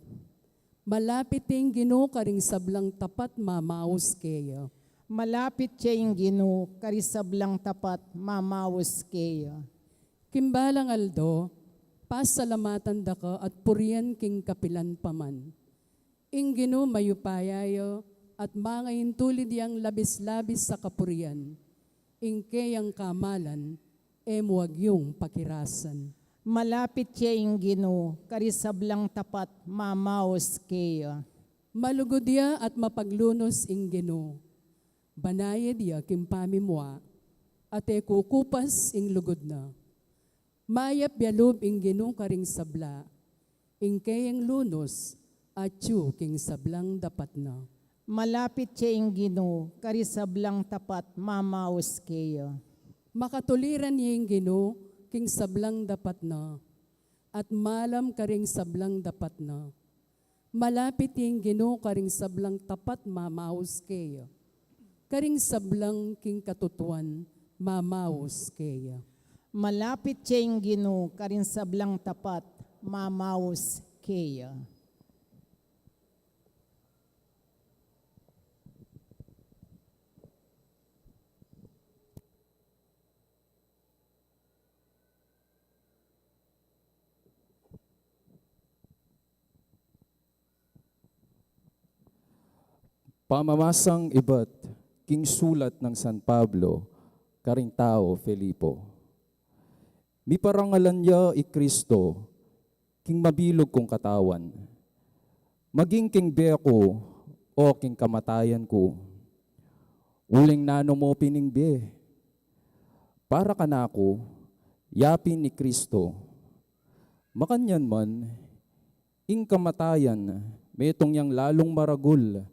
Malapit ing Ginu karing sablang tapat mamaus keya. Malapit ya ing Ginu karing sablang tapat mamaus keya. King balang aldo, pasalamatan da ka at purian king kapilan pa man. Ing Ginu mayupaya ya at mangaintulid yang labis-labis a kapurian. Ing keyang kamalan, e mu agyung pakirasan. Malapit ya ing Ginu karing sablang tapat mamaus keya. Malugud ya at mapaglunus ing Ginu. Banayad ya king pamimua, at e kukupas ing lugud na. Mayap ya lub ing Ginu karing sabla, ing keyang lunus atyu king sablang dapat na. Malapit ya ing Ginu karing sablang tapat mamaus keya. Makatuliran ya ing Ginu king sablang dapat na, at malam karing sablang dapat na. Malapit ya ing Ginu karing sablang tapat mamaus keya. Karing sablang king katutuan mamaus keya. Malapit ya ing Ginu karing sablang tapat mamaus keya. Pamamasang ibat king sulat nang San Pablo karing tau Filipo. Miparangalan ya i Kristo king mabilug kung katawan, maging king bie ku o king kamatayan ku. Uling nanu mu pin ing bie? Para kanaku, ya pin i Kristo. Makanyan man, ing kamatayan metung yang lalung maragul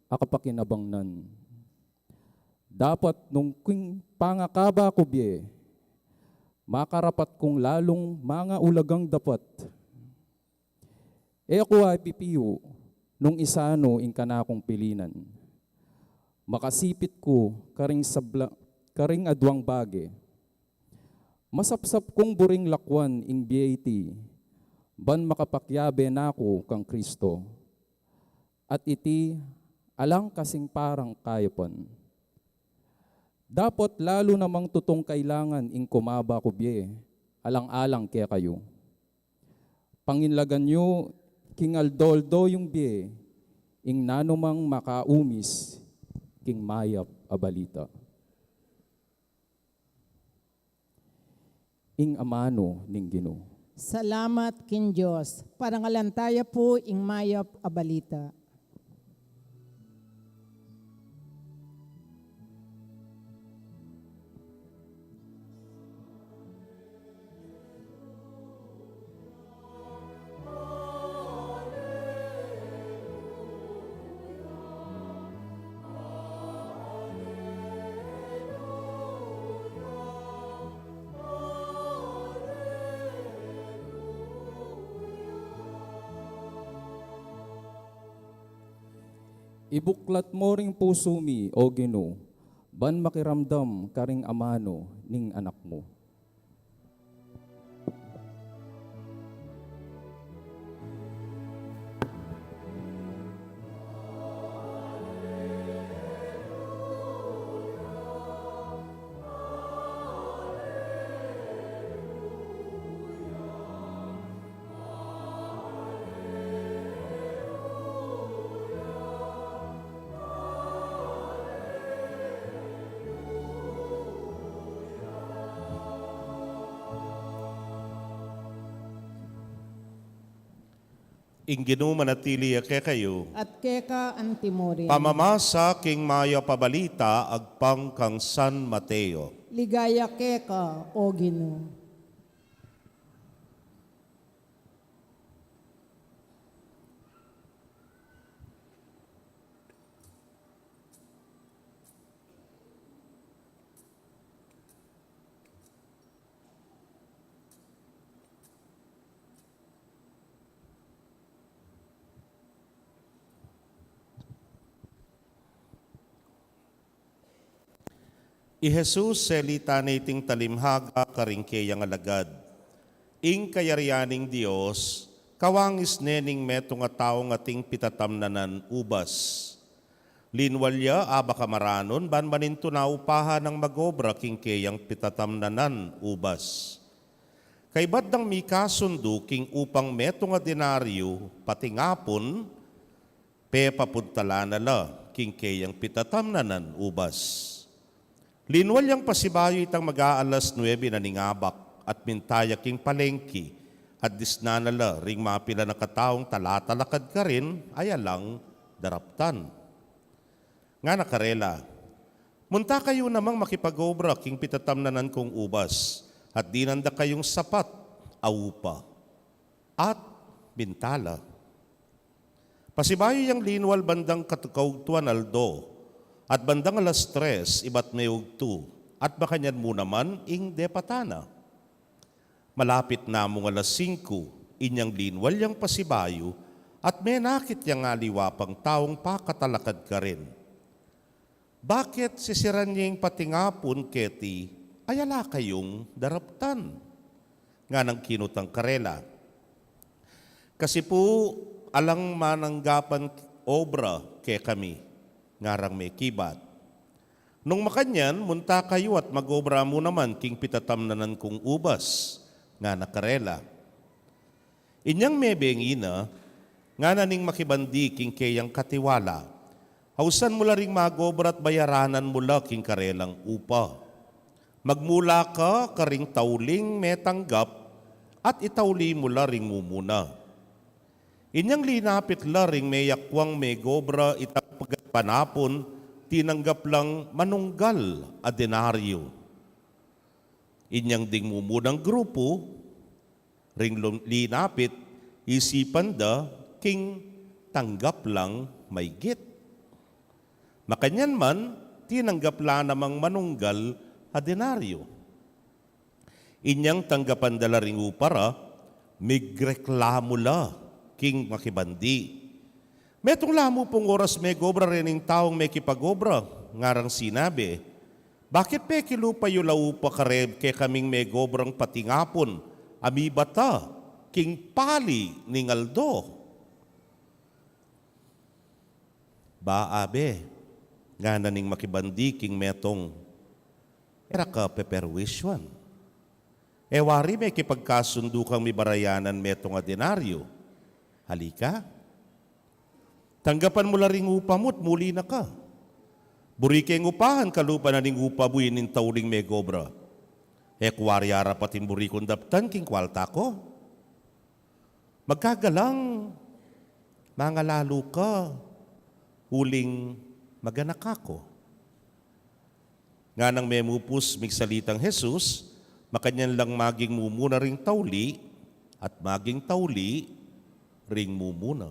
a kapakinabangnan. Dapat nung king pangakaba ku bie, makarapat kung lalung mangaulagang dapat. E ku a ipipiu nung isanu ing kanakung pilinan. Makasipit ku karing sabla, karing aduang bage. Masapsap kung buring lakwan ing bie iti, ban makapakyabe na ku kang Kristo. At iti, alang kasing parang kayapan. Dapot lalu namang tutung kailangan ing kumaba ku bie, alang-alang kekayu. Panginlagan yu king aldo-aldo yung bie, ing nanumang makaumis king mayap a balita. Ing amanu ning Ginu. Salamat king Dios. Parangalan taya pu ing mayap a balita. Ibuklat mo ring pusu mi, O Ginu, ban makiramdam karing amanu ning Anak mu. Ing Ginu manatili ya kekayu. At keka antimurin. Pamamasa king mayap a balita agpang kang San Mateo. Ligaya keka, O Ginu. I Jesus, selita ne iting talimhaga karing keyang alagad. Ing kayarian ning Dios, kawangis ne ning metung a taung ating pitatamnanan ubas. Linwal ya, abak a maranun, ban manintu na upahan nang mag-obra king keyang pitatamnanan ubas. Kaybat dang mikasundu king upang metung a denaryo, patingapun, pepapuntalan na la king keyang pitatamnanan ubas. Linwal yang pasibayu itang mag-aalas nuebe na ning abak at minta ya king palengki at disnan na la ring mapilan a kataung talatalakad karin a alang daraptan. Ngana karela, "Munta kayu namang makipag-obra king pitatamnanan kung ubas, at dinan da kayung sapat a upa." At minta la. Pasibayu yang linwal bandang katu-, kaugtuan aldo, at bandang alas tres ibat meugtu, at makanyan mu naman ing depatan na. Malapit na mung alas singku, inyang linwal yang pasibayu, at menakit yang aliwa pang taung pakatalakad karin. Bakit sisiran ye ing patingapun keti a ala kayung daraptan? Nganang kinutang karela, "Kasi pu alang mananggapan obra kekami," ngarang mekibat. "Nung makanyan, munta kayu at mag-obra mu naman king pitatamnanan kung ubas," ngana karela. Inyang mebengi na, ngana ning makibandi king keyang katiwala, "Ausan mu la ring mag-obra at bayaranan mu la king karelang upa. Magmula ka karing tauling metanggap at itauli mu la ring mumuna." Inyang linapit la ring meyakwang megobra itang pagpanapun, tinanggap lang manunggal a denaryo. Inyang ding mumunang grupu, ring lum-, linapit, isipan da king tanggap lang maygit. Makanyan man, tinanggap la namang manunggal a denaryo. Inyang tanggapan da la ring upa ra, migreklamu la king makibandi. Metung la mu pung oras megobra rening taung mekipagobra, ngarang sinabi, "Bakit pekilupa yu la upa kareng kekaming megobrang patingapun, a mibata king pali ning aldo?" "Ba, abe," ngana ning makibandi king metung, "e ra ka peperwisyuan. E wari mekipagkasundu kang mibarayanan metung a denaryo. Halika, tanggapan mu la ring upa mu at muli na ka. Buri keng upahan kalupa na ning upa mu," ini ning tauling megobra. "E ku wari arapat ing buri kung daptan king kwalta ku? Magkagalang mangalalu ka uling maganaka ku." Nganang memupus migsalitang Jesus, makanyan lang maging mumuna ring tauli, at maging tauli ring mumuna.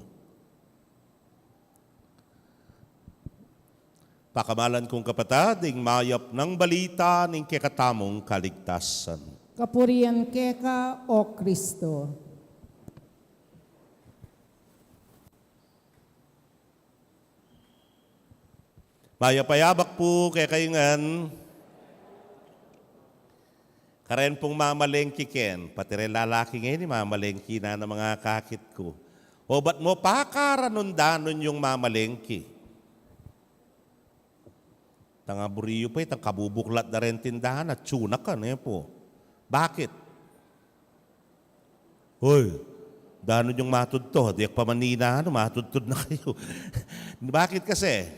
Pakamalan kung kapatad, ing mayap nang balita ning kekatamung kaligtasan. Kapurian keka, O Kristo. Mayap a yabak pu kekayu ngan. Karen pung mamalengki ken, pati reng lalaki ngeni mamalengki na, na mga kakit ku. Obat mo pakaranun-danun yung mamalengki. Tang buri yu pa, itang kabubuklat da reng tindahan, atyu na ka, ne pu. Bakit? "Hoy, danun yung matudtud, diak pa manina, ano, matudtud na kayu." Bakit kasi?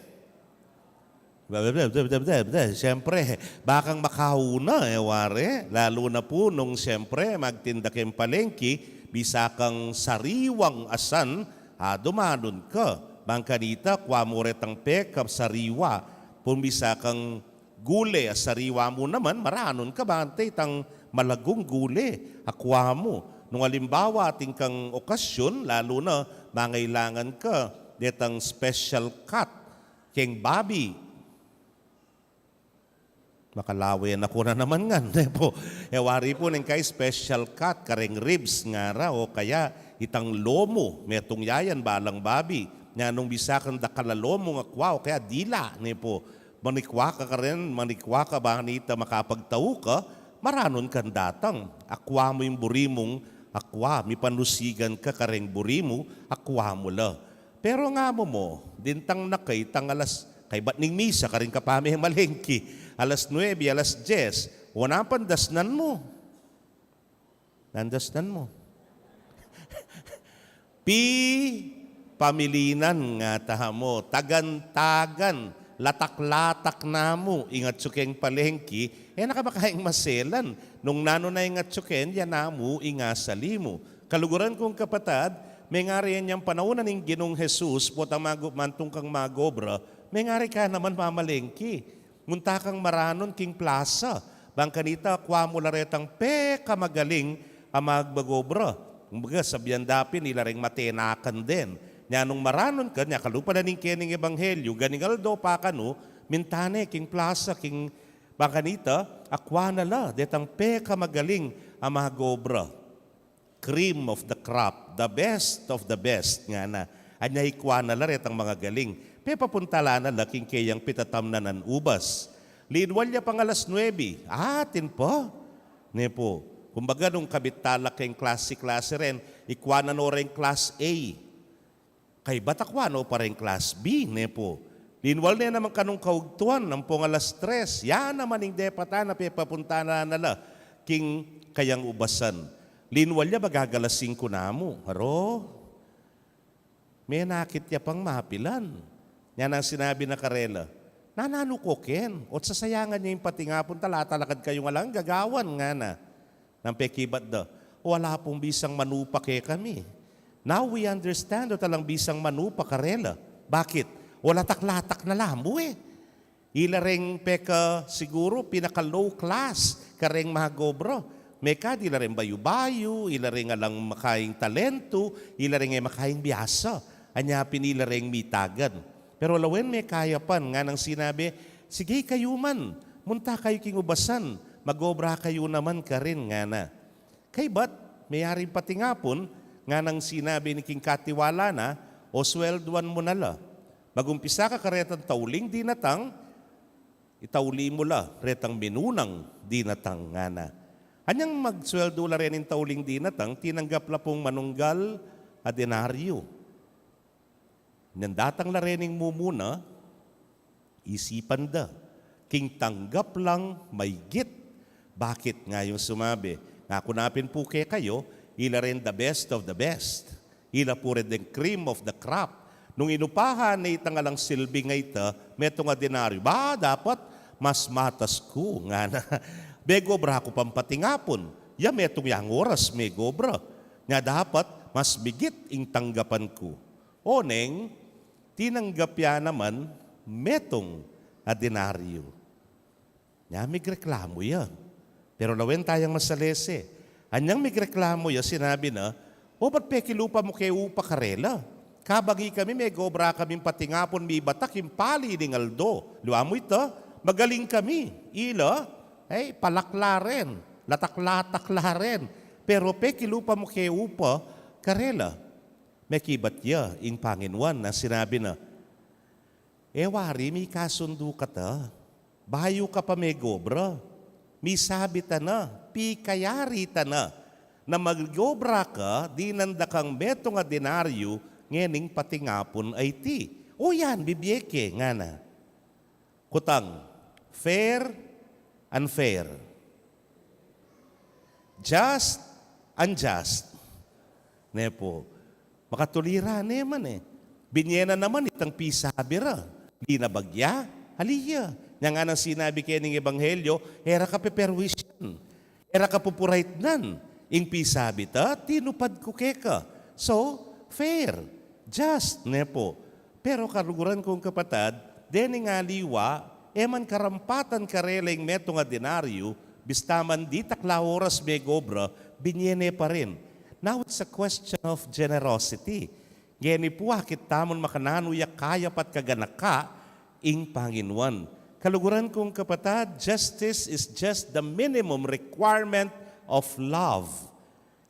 Siyempre, bakang makauna, e wari. Lalu na pu nung, siyempre, magtinda keng palengki, bisa kang sariwang asan, a, dumanun ka. Bang kanita, akwa mu retang pekasariwa. Pung bisa kang gule a sariwa mu naman, maranun ka bang kanita itang malagung gule a akwa mu. Nung alimbawa, atin kang okasyun, lalu na mangailangan ka detang special cut keng babi. Makalawe na ku na naman ngan, ne pu. E wari pu neng kay special cut, kareng ribs ngara, o kaya itang lomo, metung yayan balang babi. Nya nung bisa kang dakal a lomong akwa, o kaya dila, ne pu. Manikwa ka karen, manikwa ka bang kanita makapagtau ka, maranun kang datang. Akwa mu ing buri mung akwa, mipanusigan ka kareng buri mu, akwa mu la. Pero ngamu mu, dintang na ka itang alas, kaybat ning misa karin ka pa memalengki, alas nuebe, alas dyes, o, nanu pang dasnan mu? Nanu pang dasnan mu? Pi, pamilinan ngatamu, tagan-tagan, latak-latak namu ing atyu keng palengki, e na ka makaing maselan. Nung nanu na ing atyu keng, ya namu ing asali mu. Kaluguran kung kapatad, mengari inyang panaun na ning Ginung Jesus, potang magu-, mantung kang magobra, mengari ka naman mamalengki. Munta kang maranun king plasa, bang kanita akwa mu la retang pekamagaling a magmagobra. Kumbaga, sabian da pin ila reng matenakan den. Nya nung maranun ka, nya kalupa na ning kening ebanghelyu, ganing aldo pa kanu, minta ne king plasa, king bang kanita, akwa na la detang pekamagaling a magobra. Cream of the crop, the best of the best, ngana. Anya ikwa na la retang magagaling. Pepapunta la na la king keyang pitatamnan a ubas. Linwal ya pang alas nuebe, atin pa. Ne pu. Kumbaga nung kabit tala keng klase-klase ren, ikwa na no reng class A. Kaybat akwa no pa reng class B, ne pu. Linwal ne naman kanung kaugtuan, ampong alas tres, ya naman ing depatan a pepapunta na la king kayang ubasan. Linwal ya baga alas singku namu, aro. Menakit ya pang mapilan. Nya nang sinabi na karela, "Nananu ko ken? Ot sasayangan ye ing patingapun, talatalakad kayung alang gagawan," ngana. Nang pekibat da, "O, ala pung bisang manupa kekami." Now we understand, o, alang bisang manupa karela. Bakit? O, latak-latak na la mu, e. Ila reng pekasiguru pinaka-low class kareng magobra. Mekad ila reng bayu-bayu, ila reng alang makaing talentu, ila reng e makaing biasa. Anya pin ila reng mitagan. Pero lawen mekaya pan, nganang sinabi, "Sige kayu man, munta kayu king ubasan, magobra kayu naman karin," ngana. Kaybat, meyaring patingapun, nganang sinabi ning king katiwala na, o swelduan mu na la. Magumpisa ka karetang tauling dinatang, itauli mu la retang minunang dinatang, ngana. Anyang magsweldu la rening tauling dinatang, tinanggap la pung manunggal a denaryo. Nung datang la rening mumuna, isipan da, king tanggap lang maigit. Bakit? Ngana yung sumabi, ngaku na pin pu kekayu, ila ren the best of the best. Ila pu ren deng cream of the crop. Nung inupahan ne itang alang silbi a ita, metung a denaryo, ba, dapat mas matas ku, ngana. Megobra ku pang patingapun, ya metung yang oras megobra. Nya dapat mas migit ing tanggapan ku. Oneng, tinanggap ya naman metung a denaryo. Nya migreklamu ya. Pero lawen tayang masalese. Anyang migreklamu ya, sinabi na, "O, ba't pekilupa mu ke upa karela? Kabang ikami megobra kaming patingapun, mibatak ing pali ning aldo. Liwa mu ita, magaling kami. Ila, ay, palakla ren, latak-latak la ren. Pero pekilupa mu ke upa karela." Mekibat ya ing panginuan a sinabi na, "E wari, mikasundu kata. Bayu ka pa megobra, misabi ta na, pikayari ta na, na magobra ka, dinan da kang metung a denaryo ngening patingapun a iti. O yan, bibie ke," ngana. Kutang, fair, unfair. Just, unjust. Ne pu. Makatulira ne man e. Binie na naman itang pisabi ra. Di na bagya, ali ya. Nya nganang sinabi keni ning ebanghelyo, e ra ka peperwisyan, e ra ka pupuraitnan. Ing pisabi ta, tinupad ku keka. So, fair, just, ne pu. Pero kaluguran kung kapatad, dening aliwa, e man karampatan karela ing metung a denaryo, bista man ditak la oras megobra, binie ne pa rin. Now it's a question of generosity. Ngeni pu, akit tamung makananu ya kayap at kaganaka ing panginuan. Kaluguran kung kapatad, justice is just the minimum requirement of love.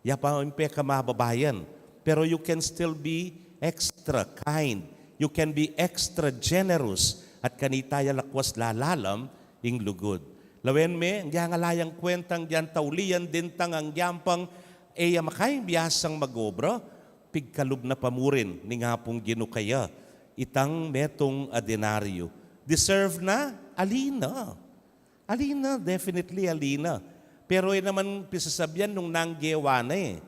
Ya pa ing pekamababayan. Pero you can still be extra kind. You can be extra generous. At kanita ya lakwas lalalam ing lugud. Lawen me, anggyang ala yang kwentang gyan taulian dintang anggyang pang e ya makaing biasang magobra, pigkalub na pa murin ning Apung Ginu kaya itang metung a denaryo. Deserve na? Ali na. Ali na, definitely ali na. Pero e naman pisasabian nung nanu gewa na e.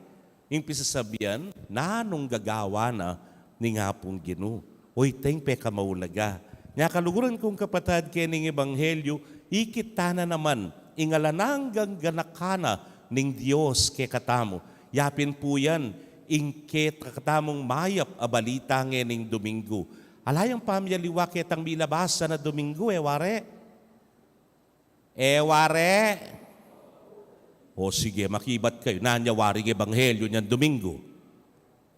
Ing pisasabian, nanung gagawa na ning Apung Ginu. O ita ing pekamaulaga. Nya kaluguran kung kapatad, keni ning ebanghelyo, ikit ta na naman ing alang anggang ganaka na ning Dios kekatamu. Ya pin pu yan ing kekatamung mayap a balita ngening Domingo. Ala yang pamialiwa ketang milabas a Domingo, e wari? E wari? O sige, makibat kayu. Nanu ya wari ing ebanghelyo niang Domingo?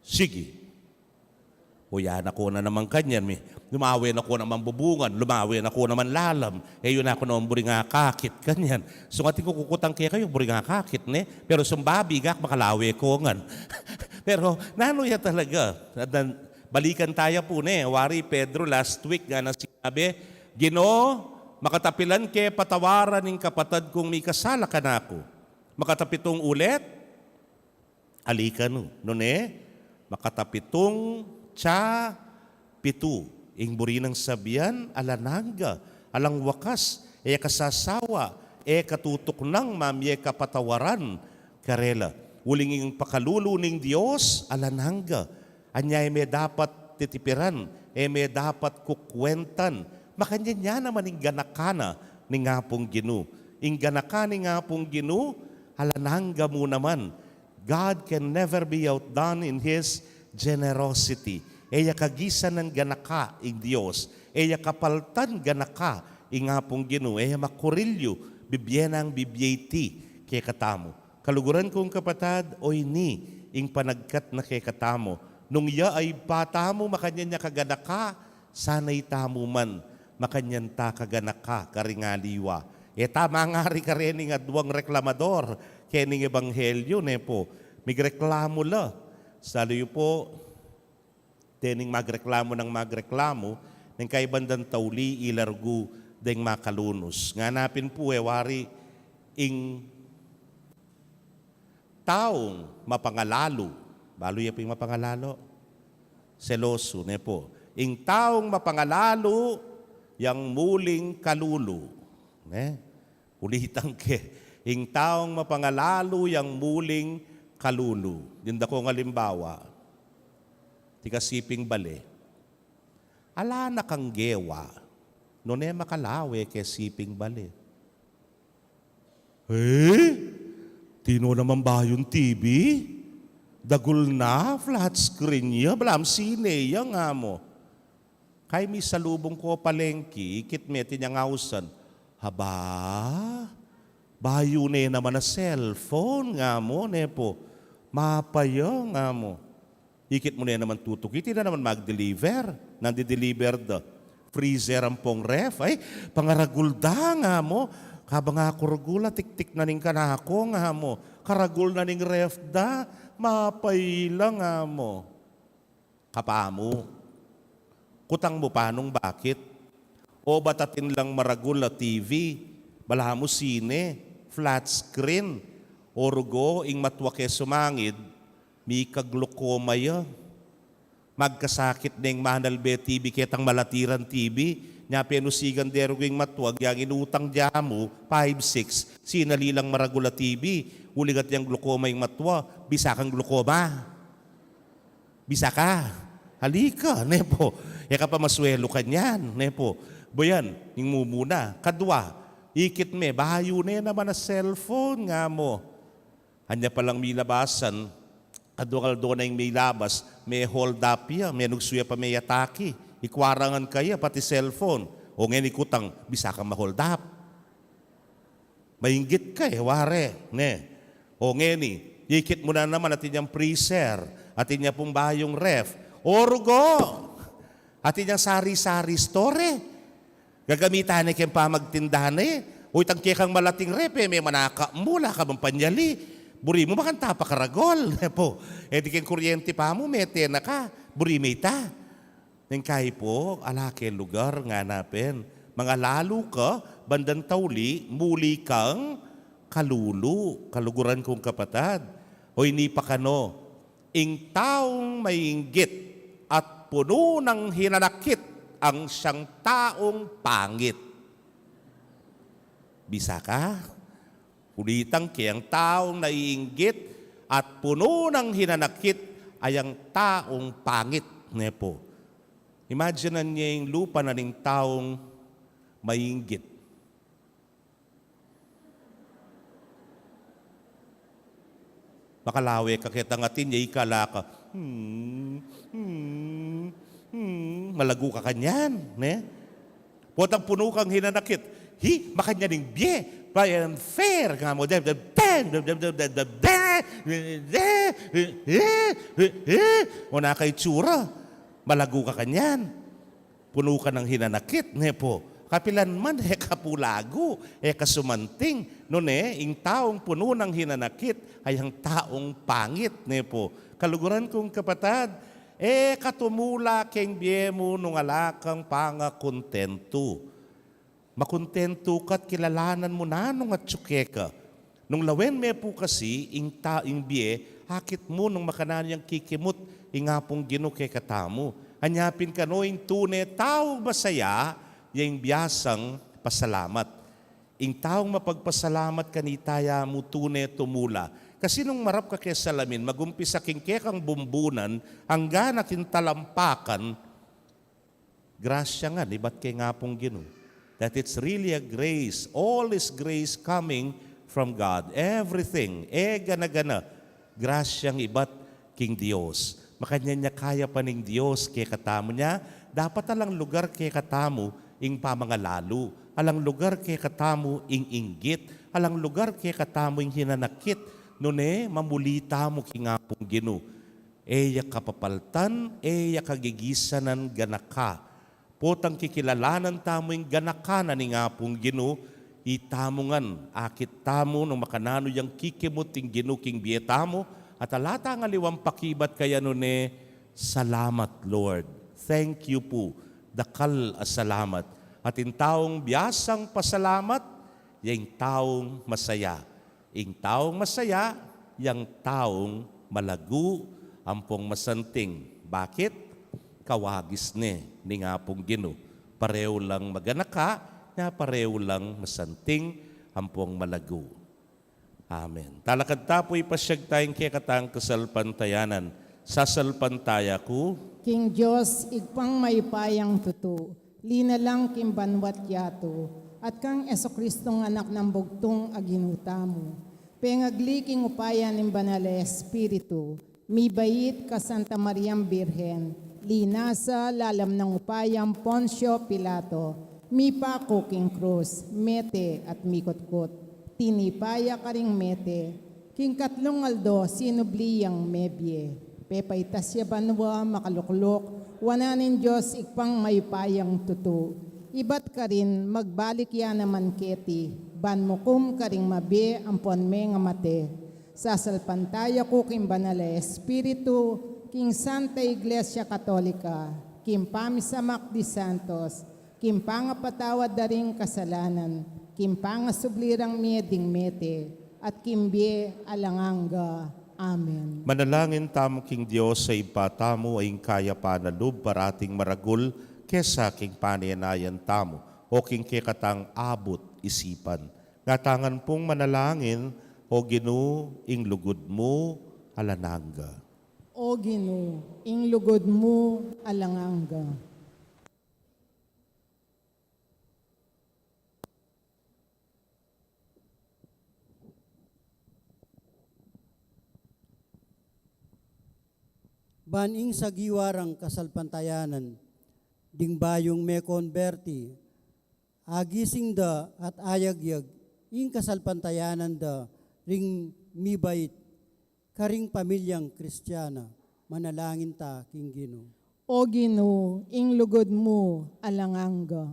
Sige. O, yan na ko na naman kanyan, mi. Lumawe na ko naman bubungan, lumawe na ko naman lalam. E, yu na ko naman buring akakit, kanyan. So, atin ku kukutang kekayu, buring akakit, ne? Pero sumbabi gak, makalawe ko ngan. Pero, nanu ya talaga? At nan-, balikan taya pu, ne? Wari Pedro last week, ngana sinabi, Ginu, makatapilan ke patawaran ing kapatad kung mikasala kanaku? Makatapitung ulit? Ali kanu, nune, makatapitung tsa pitu, ing buri nang sabian, alang angga, alang wakas, e kasasawa, e katutuknang mamie kapatawaran karela. Uling ing pakalulu ning Dios, alang angga. Anya e me dapat titipiran, e me dapat kukwentan. Makanyan ya naman ing ganaka na ning Apung Ginu. Ing ganaka ning Apung Ginu, alang angga mu naman. God can never be outdone in His generosity. E ya kagisan nang ganaka ing Dios. E ya kapaltan ganaka ing Apung Ginu. E ya makurilyu, bibie nang bibie iti kekatamu. Kaluguran kung kapatad, o ini ing panagkat na kekatamu. Nung ya a Ibpa tamu makanyan ya kaganaka, sana itamu man makanyan ta kaganaka karing aliwa. E ta mangari karening aduang reklamador kening ebanghelyo, ne pu? Migreklamu la. Salu yu pu, dening magreklamu nang magreklamu, neng kaibat dang tauli ilargu deng makalunus. Ngana pin pu e wari ing taung mapangalalu. Balu ye pu ing mapangalalu? Seloso, ne pu. Ing taung mapangalalu yang muling kalulu. Ne? Ulitan ke, ing taung mapangalalu yang muling kalulu. Ding dakong alimbawa, tika siping bale. Ala na kang gewa, nune makalawe ke siping bale. Eh? Tino naman bayung T V? Dagul na, flat screen ya, balamu sine ya, nga mu. Kay misalubung ko palengki, ikit me atin yang ausan. Haba, bayu ne naman a cellphone, nga mu, ne pu. Mapaya, nga mu. Ikit mu ne naman tutuki, atin na naman mag-deliver. Nang di-deliver da, freezer ampong ref. Ay, pangaragul da, nga mu. Kabang aku ragul, atiktik na ning kanakung, nga mu. Karagul na ning ref da, mapaila, nga mu. Kapamu, kutang mu pa nung bakit? O bat atin lang maragul a T V, balamu sine, flat screen, o rugo ing matwa ke sumangid, mika-glaucoma ya. Magkasakit neng manalbe T V ketang malatiran T V, nya penusigan de rugo ing matwa, agyang inutang dya mu, five, six, sinali lang maragul a T V, uling atin yang glaucoma ing matwa, bisa kang glaucoma. Bisa ka? Halika, ne pu. E ka pa maswelu kanyan, ne pu. Bayan, ing mumuna. Kadwa, ikit me, bayu ne naman a cellphone, nga mu. Anya palang milabasan, kadwang aldo na ing milabas, me-hold up ya, menugsu ya pa meyataki. Ikwarangan ka ya, pati cellphone. O ngeni kutang, bisa kang ma-hold up. Mainggit ka e, ware, ne? O ngeni, ikit mu na naman atin yang freezer, atin ya pung bayung ref. O rugo, atin yang sari-sari store. Gagamitan ne keng pamagtinda ne. O itang kekang malating ref e, me manaka mu, ala ka mang panyali. Buri mu makanta pa karagul, ne pu. E di keng kuryente pa mu, mete na ka. Buri me ita. Neng kayi pu, ala ke lugar, ngana pin, mangalalu ka, bandang tauli, muli kang kalulu, kaluguran kung kapatad. O ini pa kanu, ing taung mainggit at punu nang hinanakit ang siyang taung pangit. Bisa ka? Ulitan ke, ang taung naiinggit at punu nang hinanakit ay ang taung pangit, ne pu. Imagine ye ing lupa na ning taung mainggit. Makalawe ka ketang atin ya, ikala ka, hmm, hmm, hmm, malagu ka kanyan, ne? Potang punu kang hinanakit, hi, makanyan ing bie, pa unfair, nga mu, de, de, de, de, de, de, de, de, de, de, de, de, de, o na ka itsura, malagu ka kanyan. Punu ka nang hinanakit, ne pu. Kapilan man, e ka pu lagu, e ka sumanting, nune, ing taung punu nang hinanakit ay ang taung pangit, ne pu. Kaluguran kung kapatad, e ka tumula keng bie mu nung ala kang pangakuntentu. Makuntentu ka't kilalanan mu na nung atyu keka. Nung lawen me pu kasi ing ta-, ing bie, akit mu nung makananu yang kikimut ing Apung Ginu kekatamu. Anya pin kanu, ing tune taung masaya, ya ing biasang pasalamat. Ing taung mapagpasalamat kanita ya mu tune tumula. Kasi nung marap ka ke salamin, magumpisa king kekang bumbunan, angga na king talampakan, grasya ngan ibat keng Apung Ginu. That it's really a grace. All is grace coming from God. Everything, e gana-gana, grasyang ibat king Dios. Makanyan ya kaya pa ning Dios kekatamu, nya dapat alang lugar kekatamu ing pamangalalu, alang lugar kekatamu ing inggit, alang lugar kekatamu ing hinanakit, nune mamuli tamu king Apung Ginu. E ya kapapaltan, e ya kagigisanan ganaka. Potang kikilalanan tamu ing ganaka na ning Apung Ginu, itamu ngan, akit tamu nung makananu yang kikimut ing Ginu king bie tamu, at ala tang aliwang pakibat kaya nune, Salamat, Lord. Thank you pu. Dakal a salamat. At ing taung biasang pasalamat, ya ing taung masaya. Ing taung masaya, yang taung malagu ampong masanting. Bakit? Kawagis ne ning Apung Ginu. Pareho lang maganaka, nya pareho lang masanting ampong malagu. Amen. Talakad ta pu, ipasyag taya ing kekatang kasalpantayanan. Sasalpantaya ku king Dios, Ibpang mayupayang tutu, linalang king banua't yatu, at kang Jesucristong Anak nang bugtung a Ginu tamu, pengagli king upaya ning Banal a Espiritu, mibait ka Santa Mariang Birhen, linasa lalam nang upayang Poncio Pilato, mipaku king krus, mete at mikutkut, tinipa ya karing mete, king katlung aldo sinubli yang mebie, pepaitas ya banua, makalukluk wanan ning Dios Ibpang mayupayang tutu. Ibat karin magbalik ya naman keti, ban mukum karing mabie ampon mengamate. Sasalpantaya ku king Banal a Espiritu, king Santa Iglesia Katolika, king pamisamak di santos, king pangapatawad da ring kasalanan, king pangasubli rang mie ding mete, at king bie alang angga. Amen. Manalangin tamu king Dios a Ibpa tamu, a ing kayapan a lub parating maragul kesa king panenayan tamu o king kekatang abut isipan. Ngatangan pung manalangin, O Ginu, ing lugud mu alang angga. O Ginu, ing lugud mu alang angga. Ban ing sagiwa rang kasalpantayanan ding bayung mekonberti, agising da at ayagyag ing kasalpantayanan da ring mibait karing pamilyang Kristiana. Manalangin ta king Ginu. O Ginu, ing lugud mu alang angga.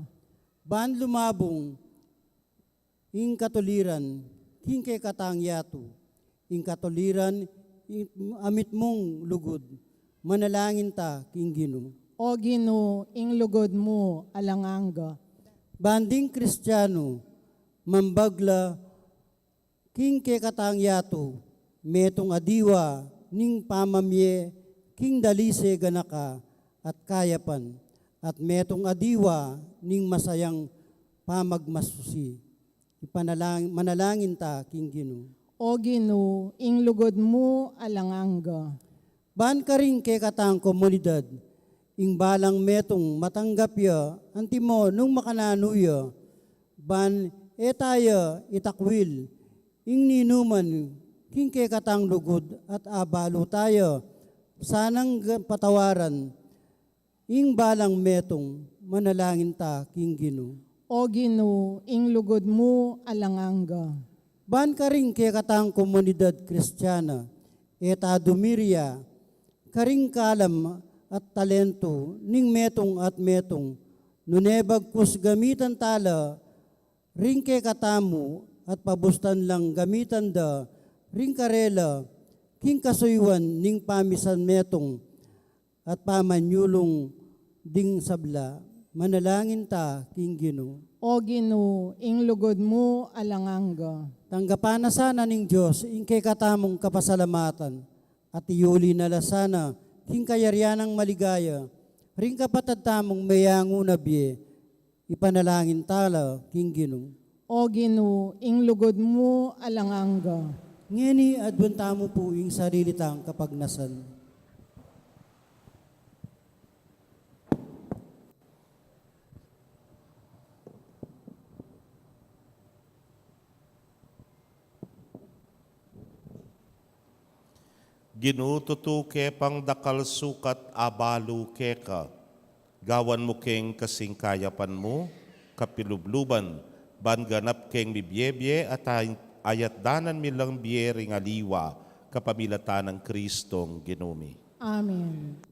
Ban lumabung ing katuliran king kekatang yatu, ing katuliran ing amit mung lugud. Manalangin ta king Ginu. O Ginu, ing lugud mu alang angga. Ban ding Kristianu mambagla king kekatang yatu, metung a diwa ning pamamie king dalise, ganaka at kayapan, at metung a diwa ning masayang pamagmasusi. Ipanalang-, manalangin ta king Ginu. O Ginu, ing lugud mu alang angga. Ban karing kekatang komunidad, ing balang metung matanggap ya, antimo nung makananu ya, ban e taya itakwil ing ninuman king kekatang lugud at abalu taya sanang ga-, patawaran ing balang metung. Manalangin ta king Ginu. O Ginu, ing lugud mu alang angga. Ban karing kekatang komunidad Kristiana, e ta dumiria karing kalam at talentu ning metung at metung, nune bagkus gamitan ta la ring kekatamu at pabustan lang gamitan da ring karela king kasuyuan ning pamisan metung at pamanyulung ding sabla. Manalangin ta king Ginu. O Ginu, ing lugud mu alang angga. Tanggapan na sana ning Dios ing kekatamung kapasalamatan, at iyuli na la sana king kayarian nang maligaya ring kapatad tamung meyangu na bie. Ipanalangin ta la king Ginu. O Ginu, ing lugud mu alang angga. Ngeni, aduan tamu pu ing sarili tang kapagnasan. Ginu, tutu ke pang dakal sukat abalu keka. Gawan mu keng kasing kayapan mu, kapilubluban, ban ganap keng mibie-bie at ay-, ayatdanan mi lang bie ring aliwa, kapamilatan nang Kristong Ginu mi. Amen.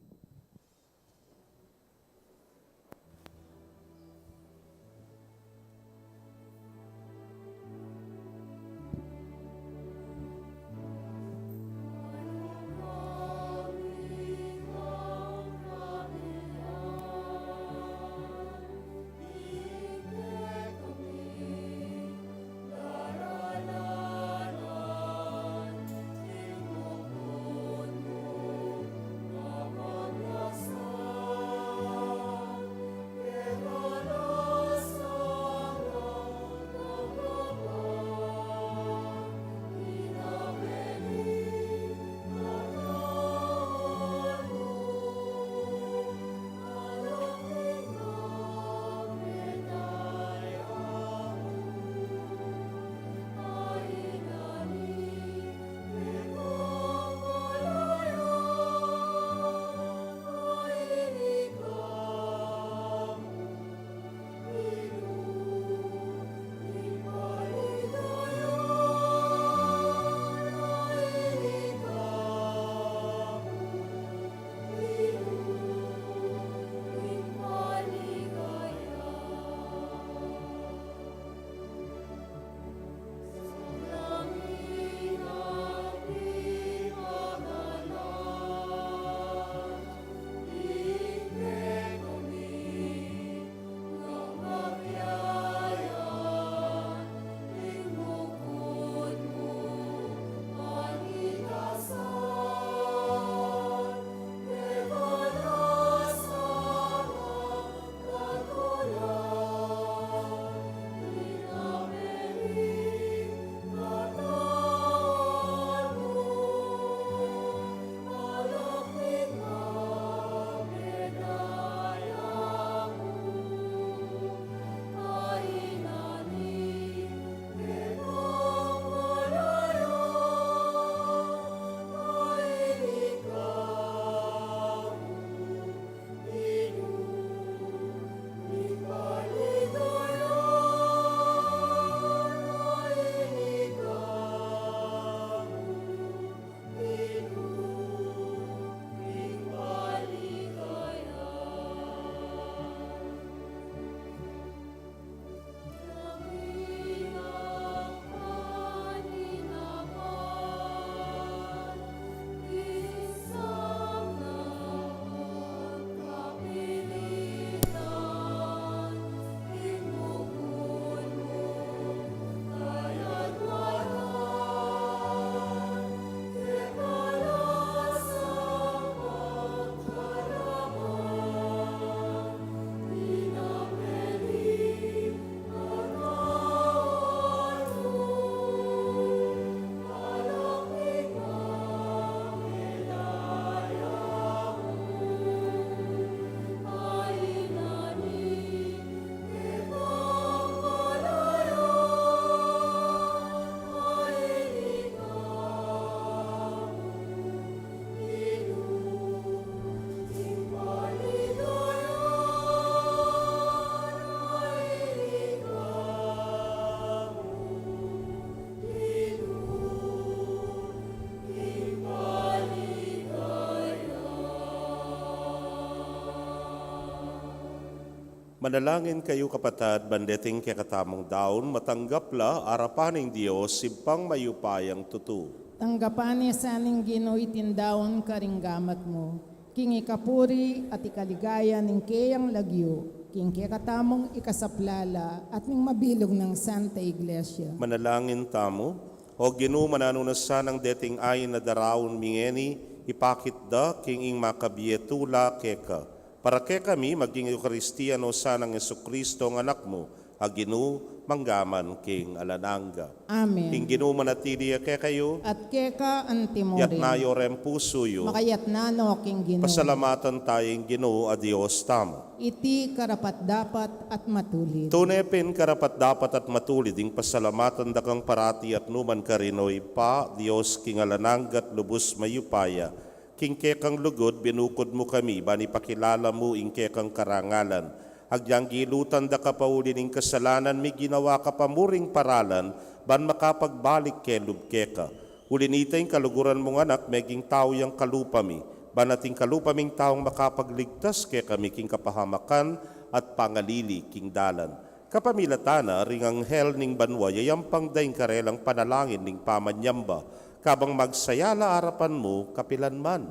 Manalangin kayu, kapatad, ban deting kekatamung daun, matanggap la arapan ning Dios, Ibpang mayupayang tutu. Tanggapan ne sa ning Ginu iting daun karing gamat mu, king ikapuri at ikaligaya ning keyang lagyu, king kekatamung ikasaplala at ning mabilug nang Santa Iglesia. Manalangin tamu. O Ginu, mananu na sanang deting ain a daraun mi ngeni, ipakit da king ing makabie tula keka. Para kekami, maging Eukaristia no sanang Jesucristo, ang Anak mu, a Ginu, mangga man king alang angga. Amen. Ing Ginu manatili ya kekayu. At keka antimurin. Iyatas yu reng pusu yu. Makayatas no king Ginu. Pasalamatan taya ing Ginu a Dios tamu. Iti karapat-dapat at matulid. Tune pin karapat-dapat at matulid ing pasalamatan da kang parati at nu man karin, O Ibpa, Dios king alang angga at lubus mayupaya. King kekang lugud binukud mu kami, ban ipakilala mu ing kekang karangalan. Agyang gilutan da ka pauli ning kasalanan mi, ginawa ka pa muring paralan, ban makapagbalik kelub keka. Uli na nita, ing kaluguran mung Anak meging tau yang kalupa mi, ban ating kalupa ming taung makapagligtas kekami king kapahamakan at pangalili king dalan. Kapamilatan na ring anghel ning banua, yayampang da ing karelang panalangin ning pamanyamba, kabang magsaya la arapan mu kapilan man.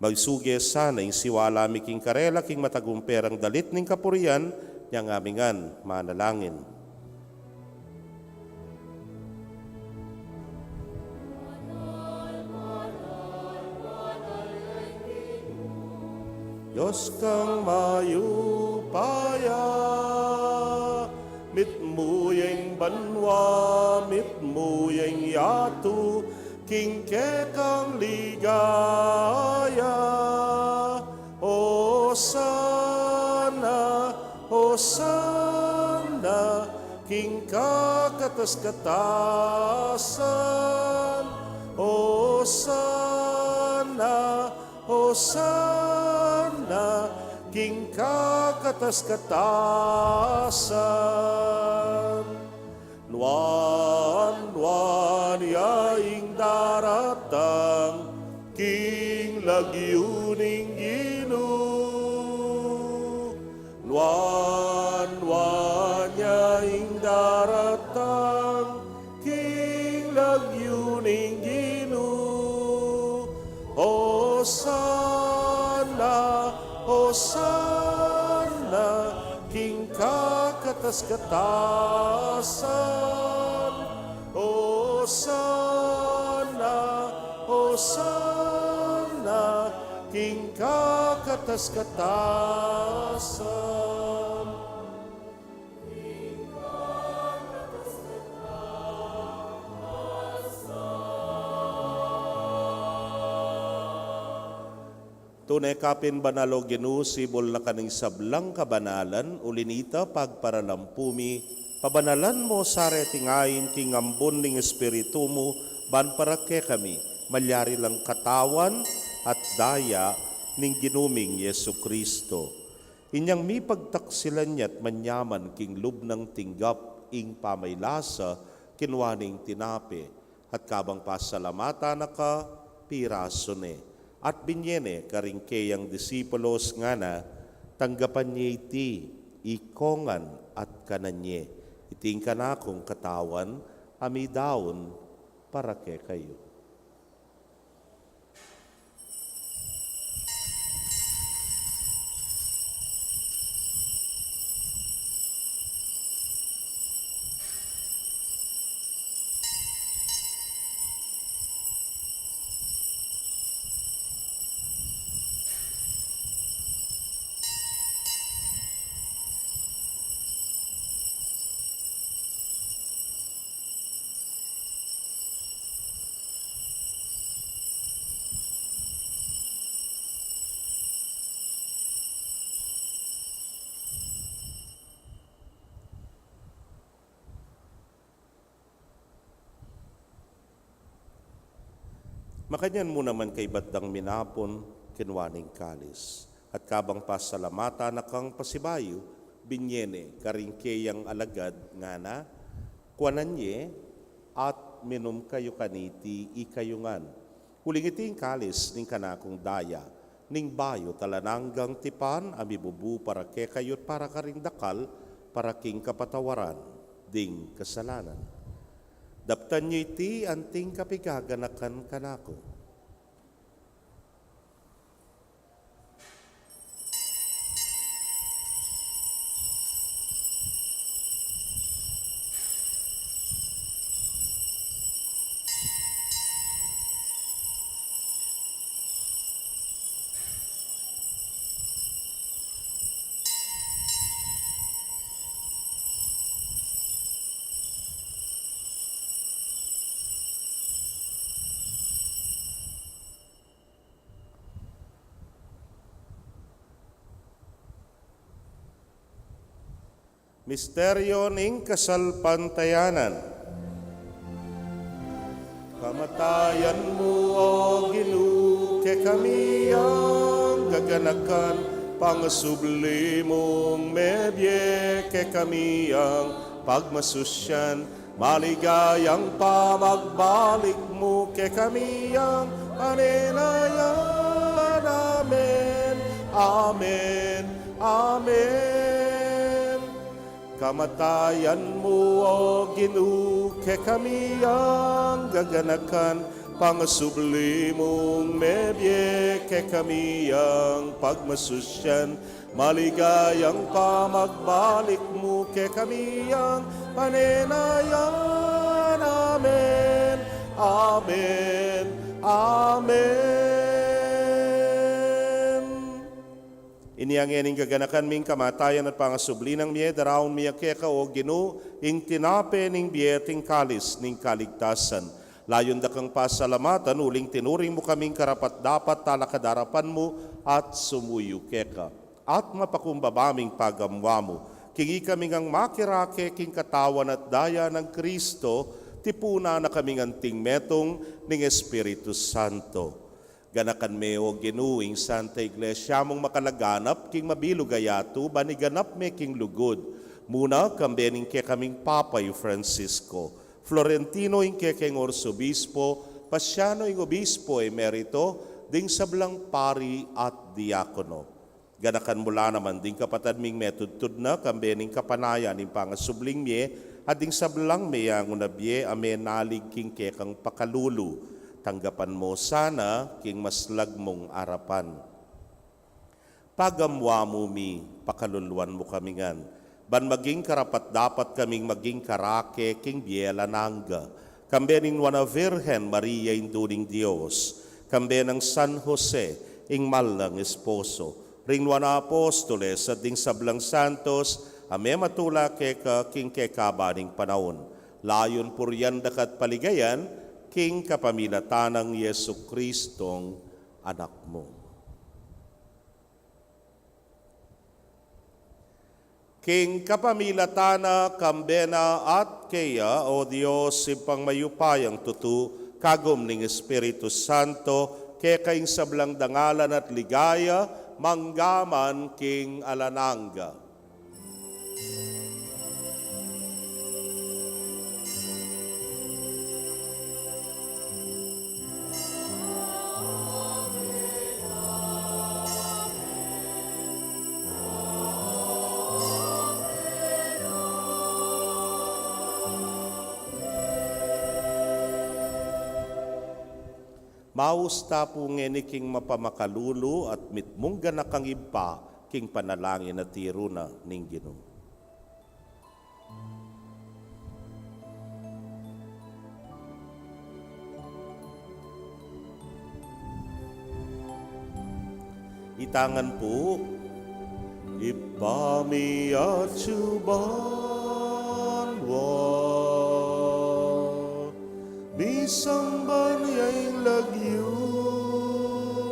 Magsuge sana ing siwala mi king karela, king matagumperang dalit ning kapurian, nyang ami ngan manalangin. Dios kang mayupaya, mitmu ya ing banua, mitmu ya ing yatu, king kekang ligaya. Hosana, Hosana, king kakatas-katasan. Hosana, Hosana, king kakatas-katasan. Nuan-nuan ya ing daratang king lagyu ning Ginu. Nuan-nuan ya ing daratang king lagyu ning Ginu. Hosana, Hosana, king kakatas-katasan. Hosana, Hosana, king kakatas-katasan. Tune ka pin banal, o Ginu, sibul na ka ning sablang kabanalan, uli na nita pagparalampu mi, pabanalan mu sa reting ain king ambun ning Espiritu mu, ban para kekami malyari lang katawan at daya ning Ginu ming Jesucristo. Inyang mipagtaksilan ya't manyaman king lub nang tinggap ing pamaylasa, kinua ne ing tinape, at kabang pasalamatan na ka, pirasu ne, at binye ne karing keyang disipulos, ngana: Tanggapan ye iti ikongan at kanan ye. Iti ing kanakung katawan, a midaun para kekayu. Makanyan mu naman kaibat dang minapun, kinua ne ing kalis, at kabang pasalamatan na kang pasibayu, binye ne karing keyang alagad, ngana: Kuanan ye at minum kayu kaniti, ikayu ngan. Uling iti ing kalis ning kanakung daya, ning bayu at alang anggang tipan, a mibubu para kekayu't para karing dakal, para king kapatawaran ding kasalanan. Daptan yu iti anting kapigaganakan kanaku. Misteryo ning kasalpantayanan. Kamatayan mu, O Ginu, kekami yang gaganakan, pangasubli mung mebie kekami yang pagmasusyan, maligayang pamagbalik mu kekami yang panenayan. Amen, amen, amen. Kamatayan mu, O Ginu, kekami yang gaganakan, pangasubli mung mebie kekami yang pagmasusyan, maligayang pamagbalik mu kekami yang panenayan. Amen, amen, amen. Inya ngeni ing gaganakan ming kamatayan at pangasubli nang mie, daraun mi keka, O Ginu, ing tinape ning bie at ing kalis ning kaligtasan. Layun da kang pasalamatan uling tinuring mu kaming karapat-dapat talakad arapan mu at sumuyu keka. At mapakumbaba ming pagamuan mu king ikami ngang makirake king katawan at daya nang Kristo, tipunan na kaming anting metung ning Espiritu Santo. Ganakan me, O Ginu, ing Santa Iglesia mung makalaganap king mabilug a yatu, ban iganap me king lugud, muna kambe ning kekaming Papa i Francisco, Florentino ing kekeng Arsobispo, Paciano ing Obispo Emerito, ding sablang pari at diakono. Ganakan mu la naman ding kapatad ming metudtud na kambe ning kapanayan ning pangasubling mie, at ding sablang meyangu na bie a menalig king kekang pakalulu. Tanggapan mu sana king maslag mung arapan. Pagamuan mu mi, pakaluluan mu kami ngan, ban maging karapat-dapat kaming maging karake king bie alang angga, kambe ning Nuan a Virgen Maria, Indu ning Dios, kambe nang San Jose, ing mal nang esposo, ring nuan a apostoles at ding sablang santos a mematula keka king kekaban ning panaun. Layun purian daka at paligayan king kapamilatan nang Jesucristong Anak mu. King kapamilatan na, kambe na, at keya, O Dios, Ibpang mayupayang tutu, kagum ning Espiritu Santo, keka ing sablang dangalan at ligaya, mangga man king alang angga. Maus ta pu ngeni king mapamakalulu at mitmung ganakang Ibpa, king panalangin a tiru na ning Ginu. Itangan pu. Ibpa mi atsu banua, misamban ya ing lagyu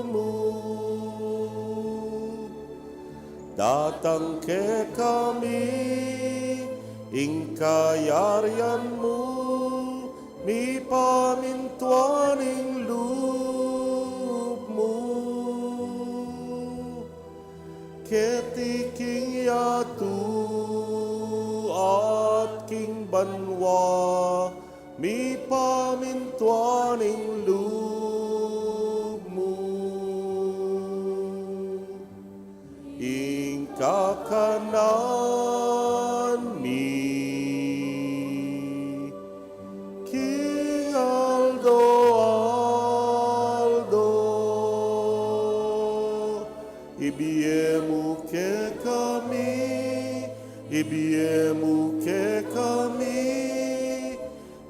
mu. Datang kekami ing kayarian mu, mipamintuan ing lub mu keti king yatu at king banua, mipamintuan ing lub mu. Nan mi king aldo-aldo, ibie mu kekami, ibie mu kekami,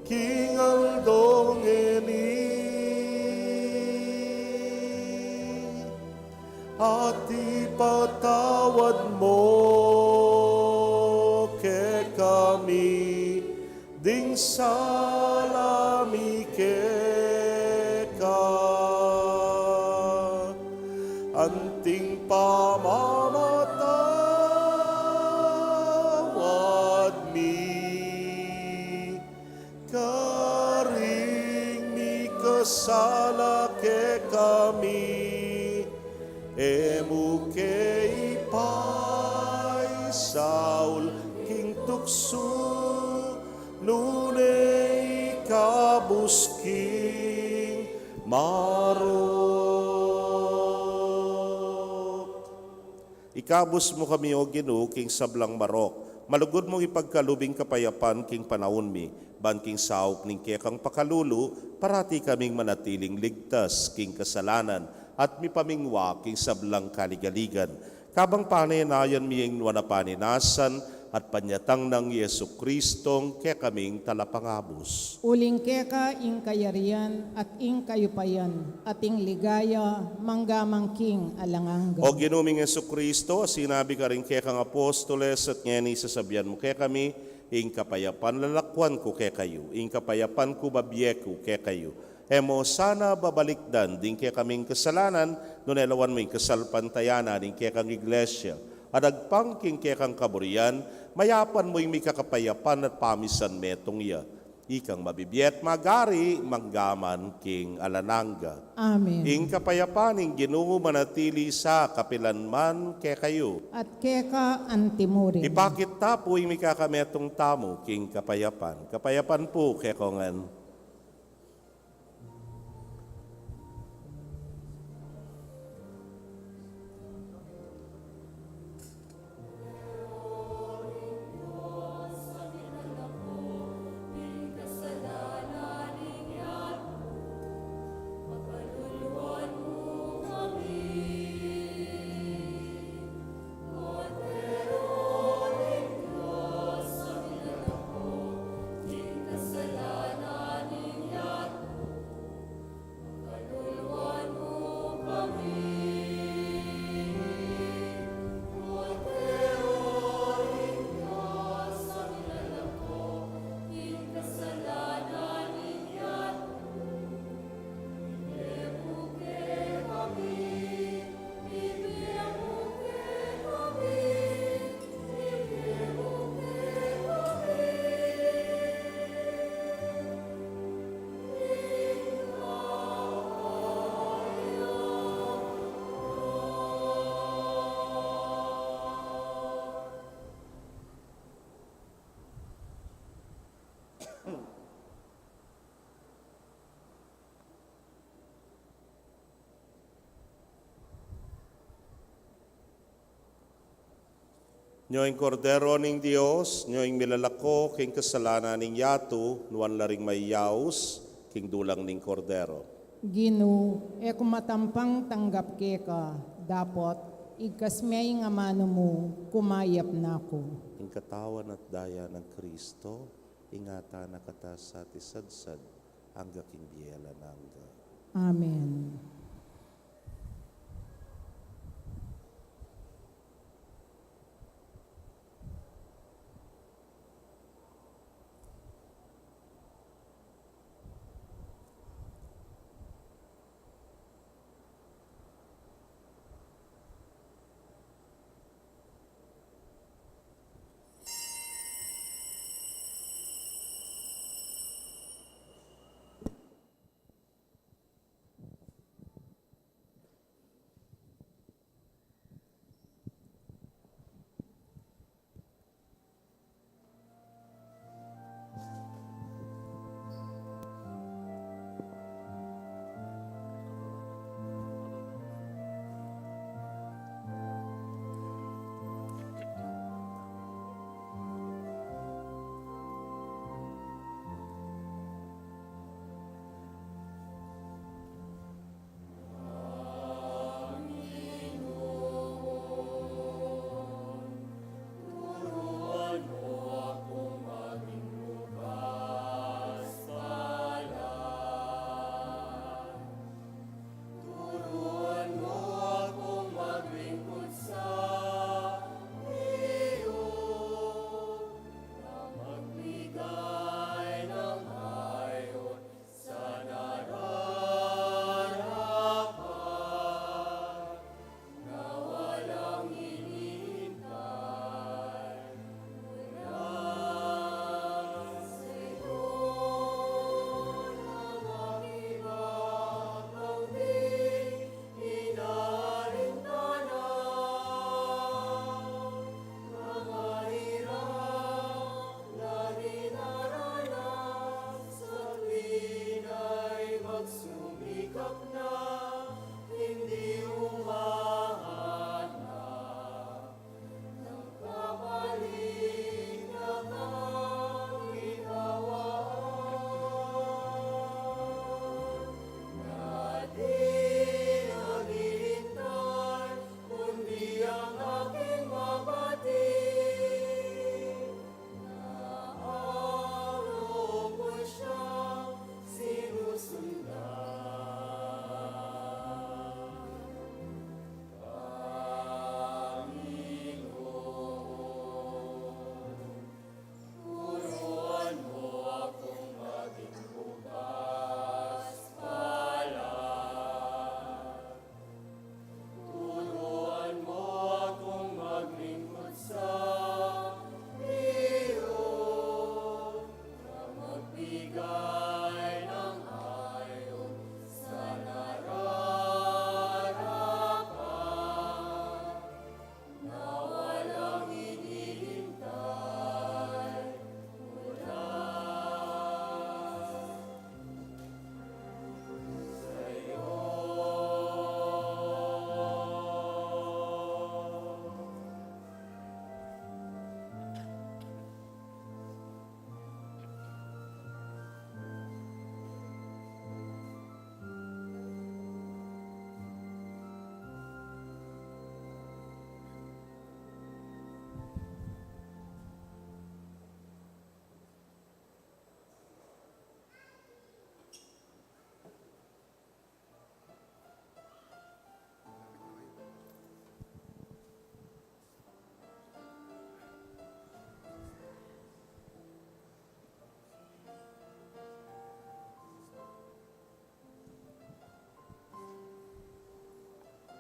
king aldo ngeni. At ipatawad mu kekami ding sala mi keka, anting pamamatawad mi karing mikasala kekami. E mu ke ipaisaul king tuksu, nune ikabus king marok. Ikabus mu kami, O Ginu, king sablang marok. Malugud mung ipagkalub ing kapayapan king panaun mi, ban king saup ning kekang pakalulu, parati kaming manatiling ligtas king kasalanan at mipamingwa king sablang kaligaligan. Kabang panenayan mi ing nuan a panenasan at panyatang nang Jesucristong kekaming Talapangabus. Uling keka ing kayarian, at ing kayupayan, at ing ligaya, mangga man king alang angga. O Ginu ming Jesucristo, a sinabi karing kekang apostoles, at ngeni sasabian mu kekami, ing kapayapan lalakwan ku kekayu, ing kapayapan ku babie ku kekayu. E mu sana babalikdan ding kekaming kasalanan, nune lawan mu ing kasalpantayanan ning kekang Iglesia, at agpang king kekang kaburian, mayapan mu ing mikakapayapan at pamisan metung ya. Ikang mabibie at magari, mangga man king alang angga. Amen. Ing kapayapan ning Ginu manatili sa kapilan man kekayu. At keka antimurin. Ipakit ta pu ing mikakametung tamu king kapayapan. Kapayapan pu kekongan. Nyo ing Kordero ning Dios, nyo ing milalako king kasalanan ning yatu, nuan la ring mayaus king dulang ning Kordero. Ginu, e ku matampang tanggap keka, dapot igkas me ing amanu mu, kumayap na ku. Ing katawan at daya nang Kristo, ingatan na kata sa at isadsad angga king bie alang angga. Amen.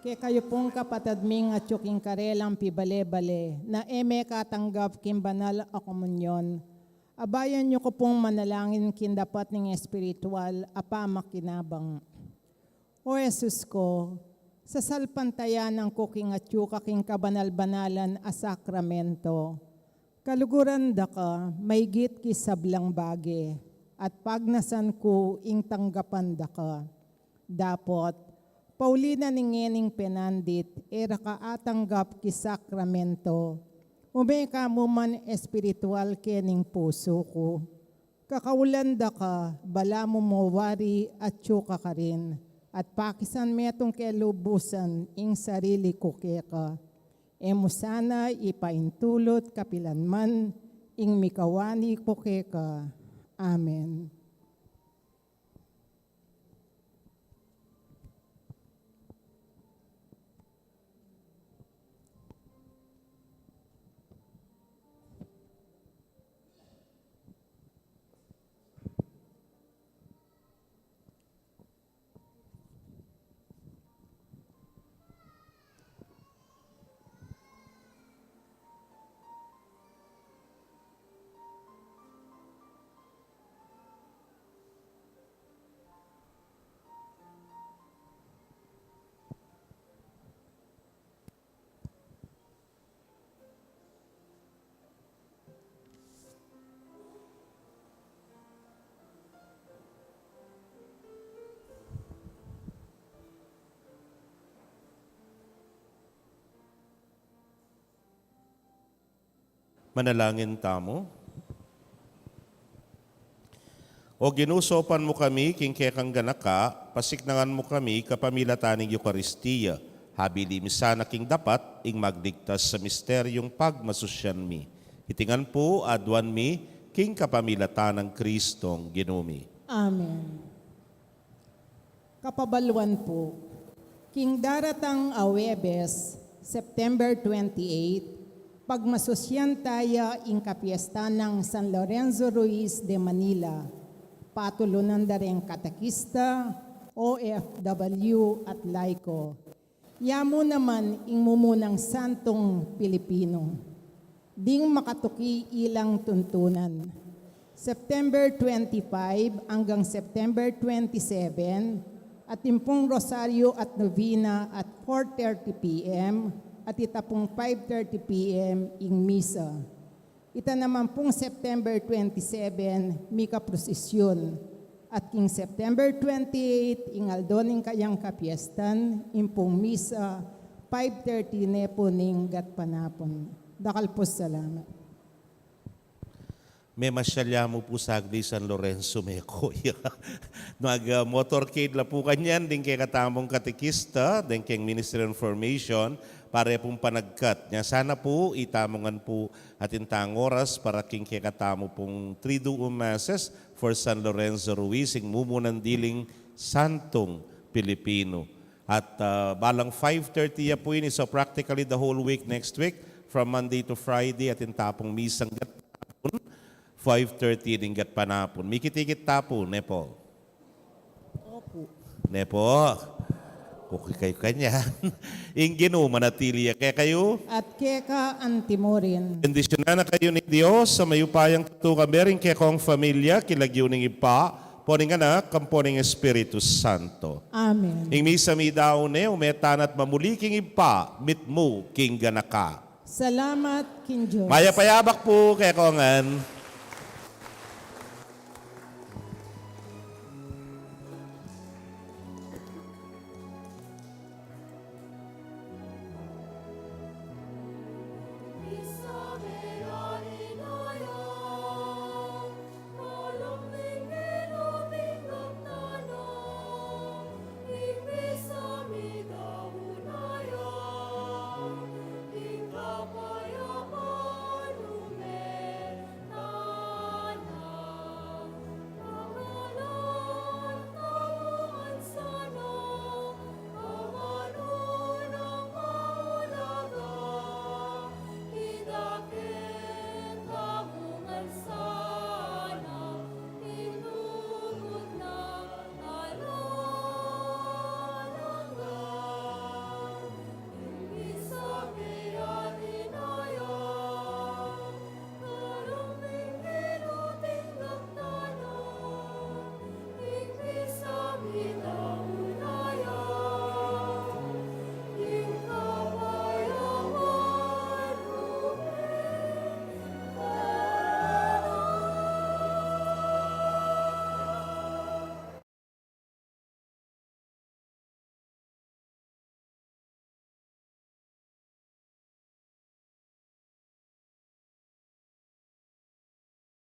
Kekayu pung kapatad ming atyu king karelang pibale-bale, na e mekatanggap king banal a komunyon, abayan yu ku pung manalangin king dapat ning espiritual a pamakinabang. O Jesus ku, sasalpantayanan ku king atyu ka king kabanal-banalan a sakramento. Kaluguran da ka maigit king sablang bage, at pagnasan ku ing tanggapan da ka. Dapot, pauli na ning ngening penandit, e ra ka atanggap king sakramento, ume ka mu man espiritual kening pusu ku. Kakaulan da ka, balamu mu wari atyu ka karin, at pakisan metung kelubusan ing sarili ku keka. E mu sana ipaintulut kapilan man ing mikawani ku keka. Amen. Manalangin tamu. O Ginu, saupan mu kami king kekang ganaka, pasiknangan mu kami kapamilatan ning Eukaristia. Habili mi sana king dapat ing magligtas sa misteryung pagmasusyan mi. Iti ngan pu aduan mi king kapamilatan nang Kristong Ginu mi. Amen. Kapabaluan pu, king daratang a Huwebes, September twenty-eight, pagmasusyan taya ing kapiestan nang San Lorenzo Ruiz de Manila, patulunan da reng katekista, O F W at laiko. Ya mu naman ing mumunang santung Pilipino. Ding makatuki ilang tuntunan. September twenty-five anggang September twenty-seven, atin pung Rosario at Novena at four thirty P M, at ita pung five thirty P M ing Misa. Ita naman pung September twenty-seven, mika prosesyon. At king September twenty-eight, ing aldo ning kayang kapiestan, ing pung Misa, five thirty ne pu ning gatpanapun. Dakal pung salamat. Memasyal ya mu pu sagli San Lorenzo, me kuya. Mag, ah, motorcade la pu kanyan, ding kekatamung katekista, ding keng Ministry of Information, para pung panagkat. Nya sana pu, itamu ngan pu, atin tang oras para king kekatamu pung Triduum Masses for San Lorenzo Ruiz, ing mumunan diling santung Pilipino. At, ah, balang five thirty ya pu ini, so practically the whole week next week, from Monday to Friday, atin ta pung misang gatpanapun, five thirty ding gatpanapun. Mikit-ikit ta pu, ne pu? Opu. Ne pu? Kuki kayu kanyan. Ing Ginu manatili ya kekayu. At keka antimurin. Bendisyunan na kayu ning Dios a mayupayang tutukan, bering kekong familia, king lagyu ning Ibpa, ampo ning Anak, ampo ning Espiritu Santo. Amen. Ing Misa midaun ne, ume tana at mamuli king Ibpa, mitmu king ganaka. Salamat king Dios. Mayap a yabak pu kekongan.